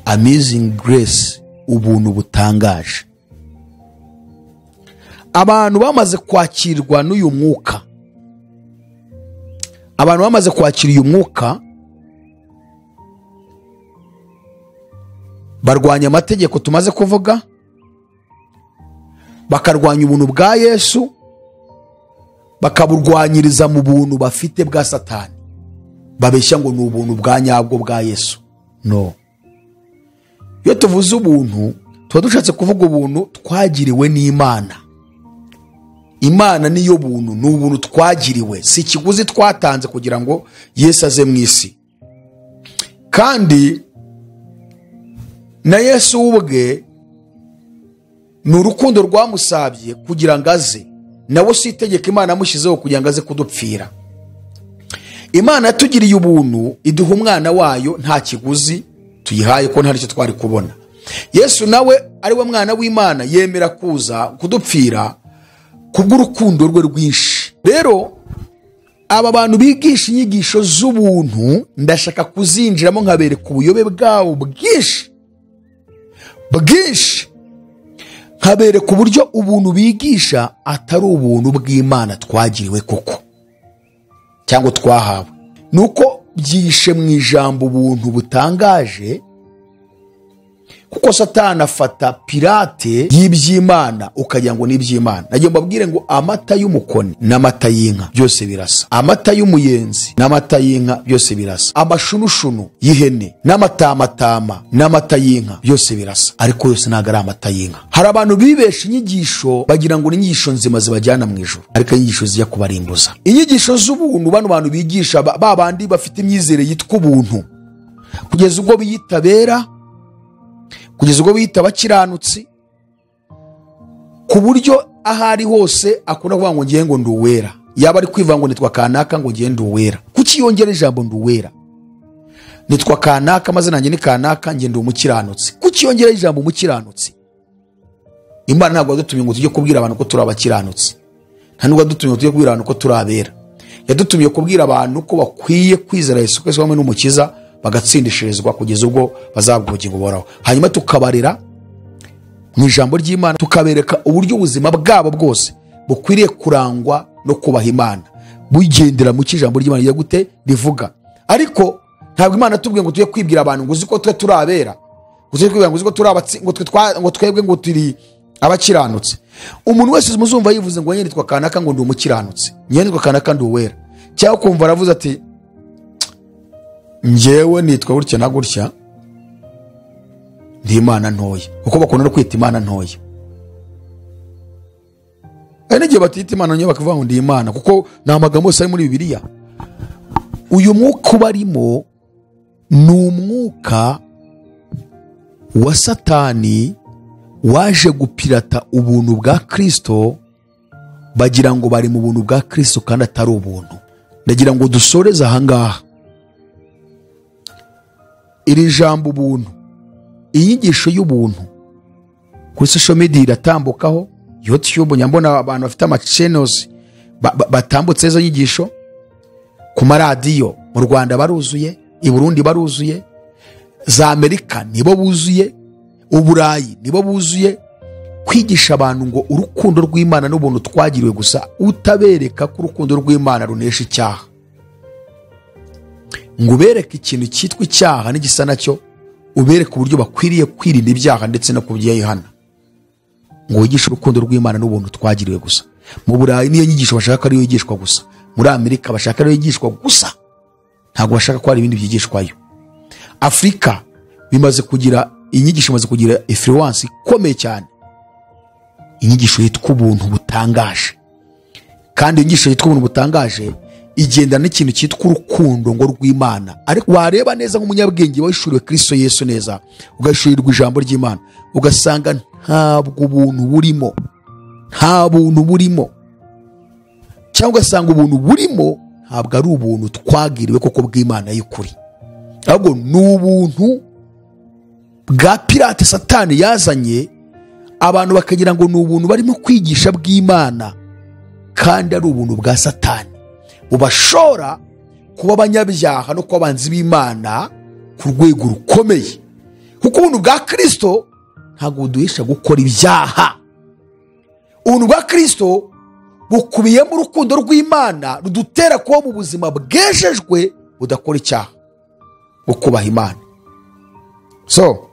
[SPEAKER 1] amazing grace, ubuntu butangaje. Abantu bamaze kwakirwa n'uyu mwuka, abantu bamaze kwakira uyu mwuka barwanya amategeko tumaze kuvuga, bakarwanya ubuntu bwa Yesu, bakaburwanyiriza mu buntu bafite bwa Satani, babeshya ngo ni ubuntu bwa nyabwo bwa Yesu. No. Iyo tuvuze ubuntu tuba dushatse kuvuga ubuntu twagiriwe n'Imana. Imana niyo buntu, ni ubuntu twagiriwe, si ikiguzi twatanze kugira ngo Yesu aze mu isi. Kandi na Yesu ubwe ni urukundo rwamusabye kugira ngo aze, nawe si itegeko Imana yamushyizeho kugira ngo aze kudupfira. Imana yatugiriye ubuntu iduha umwana wayo nta kiguzi tuyihaye, ko nta icyo twari kubona. Yesu nawe ari we mwana w'Imana yemera kuza kudupfira kubw'urukundo rwe rwinshi. Rero aba bantu bigisha inyigisho z'ubuntu ndashaka kuzinjiramo nkabereka ubuyobe bwabo bwinshi bwinshi, nkabereka uburyo ubuntu bigisha atari ubuntu bw'Imana twagiriwe koko cyangwa twahawe. Nuko byishe mu ijambo ubuntu butangaje, kuko Satani afata pirate y'iby'Imana ukagira ngo n'iby'Imana. Nagiye mbabwire ngo amata y'umukoni n'amata y'inka byose birasa, amata y'umuyenzi n'amata y'inka byose birasa, amashunushunu y'ihene n'amatamatama n'amata y'inka byose birasa, ariko yose ntabwo ari amata y'inka. Hari abantu bibesha inyigisho bagira ngo ni inyigisho nzima zibajyana mu ijuru, ariko inyigisho zijya kubarimbuza. Inyigisho z'ubuntu bano bantu bigisha, ba bandi bafite imyizere yitwa ubuntu, kugeza ubwo biyitabera, kugeza ubwo biyita abakiranutsi, ku buryo ahari hose akunda kuvuga ngo ngiye ngo ndi uwera, yaba ari kwivuga ngo nitwa kanaka ngo ngiye ndi uwera. Kuki yongera ijambo ndi uwera? Nitwa kanaka, amazina yanjye ni kanaka, ngiye ndi umukiranutsi. Kuki yongera ijambo umukiranutsi? Imana ntabwo yadutumye ngo tujye kubwira abantu ko turi abakiranutsi, nta nubwo yadutumye ngo tujye kubwira abantu ko turi abera. Yadutumye kubwira abantu ko bakwiye kwizera Yesu Kristo hamwe n'Umukiza, bagatsindishirizwa kugeza ubwo bazahabwa ubugingo buhoraho. Hanyuma tukabarera mu ijambo ry'Imana, tukabereka uburyo ubuzima bwabo bwose bukwiriye kurangwa no kubaha Imana, bugendera mu ijambo ry'Imana rigira gute rivuga. Ariko ntabwo Imana yatubwiye ngo tujye kwibwira abantu ngo uzi ko twe turi abera, ngo tujye kwibwira ngo uzi ko turi abatsi, ngo twe twa, ngo twebwe ngo turi abakiranutsi. Umuntu wese muzumva yivuze ngo nitwa kanaka ngo ndi umukiranutsi, nitwa kanaka ndi uwera, cyangwa kumva aravuze ati njyewe nitwa gutya na gutya, ndi Imana ntoya, kuko bakunda no kwita Imana ntoya. Hari n'igihe batita Imana ntoya bakavuga ngo ndi Imana, kuko ni amagambo yose ari muri Bibiliya. Uyu mwuka ubarimo ni umwuka wa Satani waje gupirata ubuntu bwa Kristo, bagira ngo bari mu buntu bwa Kristo kandi atari ubuntu. Ndagira ngo dusoreze aha ngaha. Iri jambo ubuntu, inyigisho y'ubuntu kuri social media iratambukaho, YouTube nyambona abantu bafite ama channels batambutse izo nyigisho, ku maradiyo mu Rwanda baruzuye, i Burundi baruzuye, za Amerika nibo buzuye, Uburayi nibo buzuye. Kwigisha abantu ngo urukundo rw'Imana n'ubuntu twagiriwe gusa, utabereka ko urukundo rw'Imana runesha icyaha, ngo ubereke ikintu cyitwa icyaha n'igisa nacyo, ubereke uburyo bakwiriye kwirinda ibyaha ndetse no kubyihana, ngo wigishe urukundo rw'Imana n'ubuntu twagiriwe gusa. Mu Burayi niyo nyigisho bashaka ariyo yigishwa gusa, muri Amerika bashaka ariyo yigishwa gusa, ntabwo bashaka ko hari ibindi byigishwayo. Afurika bimaze kugira inyigisho, imaze kugira influence ikomeye cyane, inyigisho yitwa ubuntu butangaje. Kandi inyigisho yitwa ubuntu butangaje igendana n'ikintu cyitwa urukundo ngo rw'Imana. Ariko wareba neza nk'umunyabwenge wahishuriwe Kristo Yesu neza, ugahishurirwa ijambo ry'Imana, ugasanga ntabwo ubuntu burimo, nta buntu burimo, cyangwa ugasanga ubuntu burimo ntabwo ari ubuntu twagiriwe koko bw'Imana y'ukuri, ahubwo ni ubuntu bwa pirate Satani yazanye, abantu bakagira ngo ni ubuntu barimo kwigisha bw'Imana, kandi ari ubuntu bwa Satani bubashora kuba abanyabyaha no kuba abanzi b'Imana ku rwego rukomeye. Kuko ubuntu bwa Kristo ntabwo buduhisha gukora ibyaha. Ubuntu bwa Kristo bukubiyemo urukundo rw'Imana rudutera kuba mu buzima bwejejwe budakora icyaha, bwo kubaha Imana. So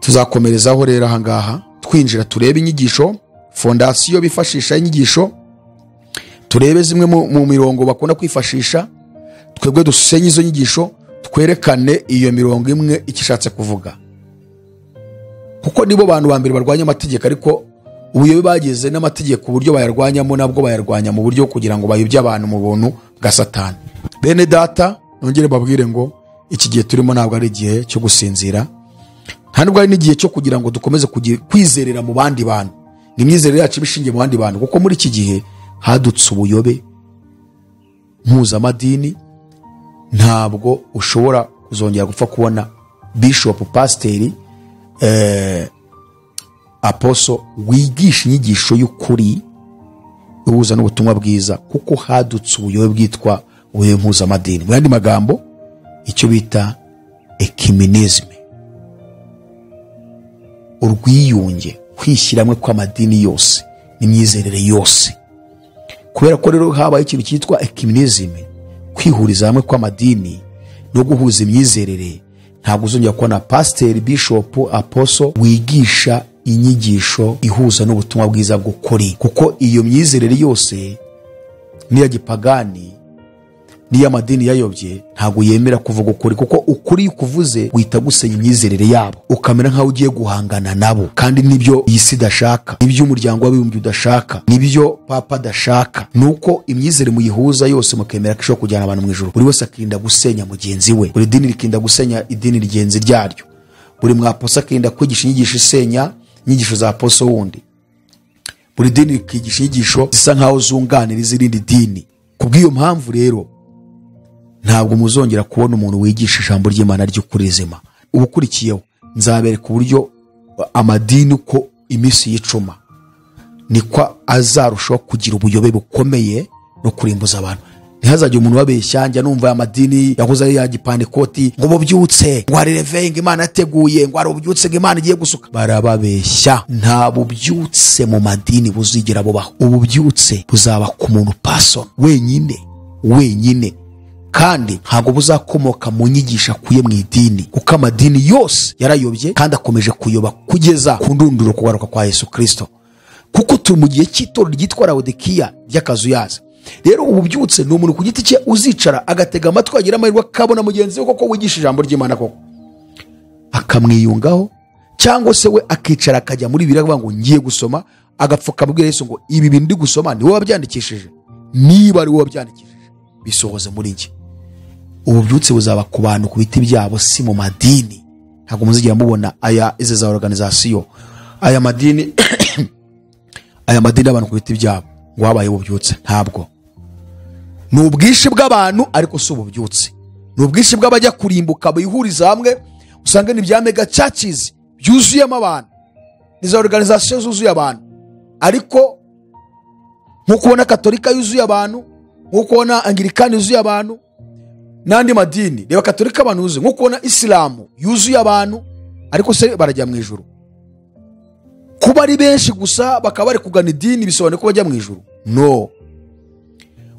[SPEAKER 1] tuzakomerezaho rero aha ngaha, twinjira turebe inyigisho, fondasiyo bifashisha inyigisho, turebe zimwe mu mirongo bakunda kwifashisha, twebwe dusenye izo nyigisho, twerekane iyo mirongo imwe icyo ishatse kuvuga. Kuko nibo bantu ba mbere barwanya amategeko, ariko ubuyobe bageze n'amategeko uburyo bayarwanyamo nabwo bayarwanya mu buryo kugira ngo bayobye abantu mu buntu bwa Satani. Bene data, nongere babwire ngo iki gihe turimo ntabwo ari igihe cyo gusinzira, nta nubwo ari n'igihe cyo kugira ngo dukomeze kwizerera mu bandi bantu, ni imyizerere yacu ibishingiye mu bandi bantu, kuko muri iki gihe hadutse ubuyobe mpuzamadini. Ntabwo ushobora kuzongera gupfa kubona bishop, pasiteri, aposo wigisha inyigisho y'ukuri ihuza n'ubutumwa bwiza, kuko hadutse ubuyobe bwitwa ubuyobe mpuzamadini. Mu yandi magambo, icyo bita ecumenisme, urwiyunge, kwishyira hamwe kw'amadini yose n'imyizerere yose. Kubera ko rero habaye ikintu cyitwa ecumenisme, kwihuriza hamwe kw'amadini no guhuza imyizerere, ntabwo uzongera kubona pasiteri, bishop, aposo wigisha inyigisho ihuza n'ubutumwa bwiza bw'ukuri, kuko iyo myizerere yose n'iya gipagani n'iy'amadini yayobye ntabwo yemera kuvuga ukuri, kuko ukuri kuvuze wita gusenya imyizerere yabo, ukamera nkaho ugiye guhangana nabo. Kandi nibyo iyi si idashaka, nibyo umuryango w'abibumbye udashaka, nibyo papa adashaka, nuko imyizerere muyihuza yose mukemera ko ishobora kujyana abantu mu ijuru. Buri wese akirinda gusenya mugenzi we, buri dini rikinda gusenya idini rigenzi ryaryo, buri mwaposo akirinda kwigisha inyigisho isenya inyigisho za aposo wundi, buri dini rikigisha inyigisho zisa nkaho zunganira izindi dini. Kubw'iyo mpamvu rero ntabwo muzongera kubona umuntu wigisha ijambo ry'Imana ry'ukuri rizima. Ubukurikiyeho nzabereka uburyo amadini uko iminsi y'icuma niko azarushaho kugira ubuyobe bukomeye no kurimbuza abantu. Ntihazagire umuntu ubabeshya. Njya numva aya madini yahoze ari ya gipantekoti ngo bubyutse, ngo hari réveil ngo Imana yateguye, ngo hari ububyutse ngo Imana igiye gusuka. Barababeshya. Nta bubyutse mu madini buzigera bubaho. Ububyutse buzaba ku muntu personal wenyine wenyine, kandi ntabwo buzakomoka mu nyigisho akuye mu idini, kuko amadini yose yarayobye kandi akomeje kuyoba kugeza ku ndunduro, kugaruka kwa Yesu Kirisito, kuko turi mu gihe cy'itorero ryitwa Lawodikiya ry'akazuyaza. Rero ububyutse ni umuntu ku giti cye uzicara agatega amatwi, agira amahirwe akabona mugenzi we koko wigisha ijambo ry'Imana koko, akamwiyungaho, cyangwa se we akicara akajya muri Bibiliya akavuga ngo ngiye gusoma, agapfuka abwira Yesu ngo ibi bintu ndi gusoma ni wowe wabyandikishije, niba ari wowe wabyandikishije bisohoze muri njye. Ububyutse buzaba ku bantu ku biti byabo, si mu madini. Ntabwo muzigera mubona aya izi za organization, aya madini y'abantu ku biti byabo ngo habaye ububyutse. Ntabwo ni ubwinshi bw'abantu, ariko si ububyutse. Ni ubwinshi bw'abajya kurimbuka bihuriza hamwe, usanga ni bya mega churches byuzuyemo abantu, ni za organization zuzuye abantu. Ariko nk'uko ubona Katolika yuzuye abantu, nk'uko ubona Anglikani yuzuye abantu n'andi madini, reba Katolika abantu yuzuye, nk'uko ubona Isilamu yuzuye abantu, ariko se barajya mu ijuru? Kuba ari benshi gusa bakaba bari kugana idini bisobanuye ko bajya mu ijuru? No.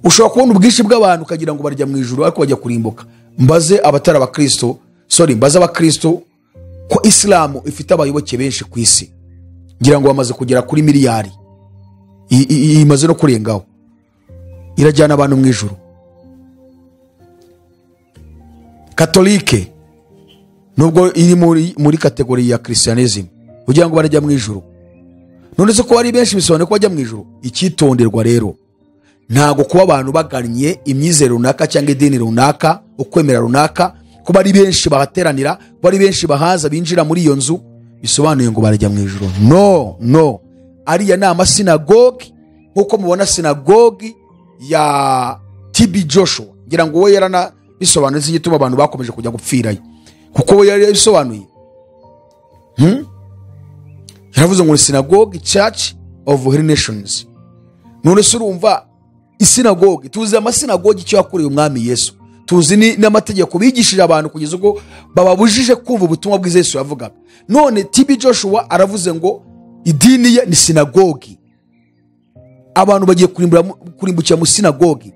[SPEAKER 1] Ushobora kubona ubwinshi bw'abantu ukagira ngo barajya mu ijuru, ariko bajya kurimbuka. Mbaze abatari abakristo, sorry, mbaze abakristo ko Isilamu ifite abayoboke benshi ku isi, ngira ngo bamaze kugera kuri miliyari, imaze no kurengaho, irajyana abantu mu ijuru? Katolike, nubwo iri muri category ya christianism, kugira ngo barajya mu ijuru? None se ko ari benshi bisobanuye ko bajya mu ijuru? Icyitonderwa rero, ntabwo kuba abantu bagannye imyizerere runaka cyangwa idini runaka, ukwemera runaka, kuba ari benshi bahateranira, kuba ari benshi bahaza binjira muri iyo nzu, bisobanuye ngo barajya mu ijuru. No, no, ariya ni amasinagogi, nk'uko mubona sinagogi ya TB Joshua. Ngira ngo we yaranabisobanuye igituma abantu bakomeje kujya gupfirayo, kuko we yari yabisobanuye. Yaravuze ngo ni synagogue church of holy nations. None se urumva isinagogi, tuzi amasinagogi icyo yakoreye Umwami Yesu, tuzi n'amategeko bigishije abantu kugeza ubwo bababujije kumva ubutumwa bwiza Yesu yavugaga. None TB Joshua aravuze ngo idini ye ni sinagogi, abantu bagiye kurimbukira mu sinagogi.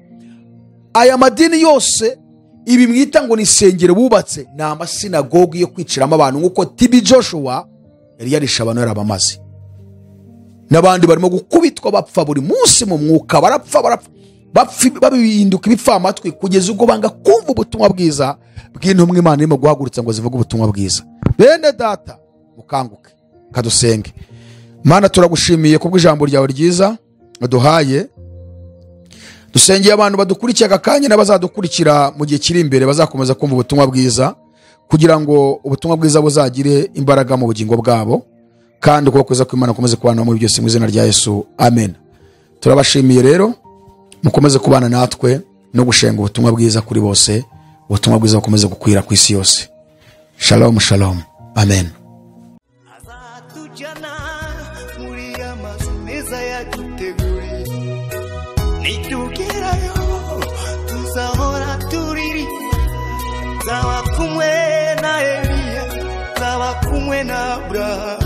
[SPEAKER 1] Aya madini yose, ibi mwita ngo ni insengero bubatse, ni amasinagogi yo kwiciramo abantu, nk'uko TB Joshua yari yarishe abantu, yarabamaze. N'abandi barimo gukubitwa bapfa buri munsi mu mwuka, barapfa, barapfa, babihinduka ibipfamatwi kugeza ubwo banga kumva ubutumwa bwiza bw'intumwa Imana irimo guhagurutsa ngo zivuge ubutumwa bwiza. Bene data, mukanguke, kadusenge. Mana, turagushimiye kubw'ijambo ryawe ryiza waduhaye. Dusengeye abantu badukurikiye aka kanya n'abazadukurikira mu gihe kiri imbere, bazakomeza kumva ubutumwa bwiza, kugira ngo ubutumwa bwiza buzagire imbaraga mu bugingo bwabo, kandi ukuboko kwiza kw'Imana gukomeze kubana muri byose, mu izina rya Yesu, amen. Turabashimiye rero, mukomeze kubana natwe no gushenga ubutumwa bwiza kuri bose, ubutumwa bwiza bukomeze gukwira ku isi yose. Shalom, shalom, amen.
[SPEAKER 2] Azatujyana muri ya mazu meza yaduteguriye. Nitugerayo tuzahora turirimba, nzaba kumwe na Eliya, nzaba kumwe na Aburahamu.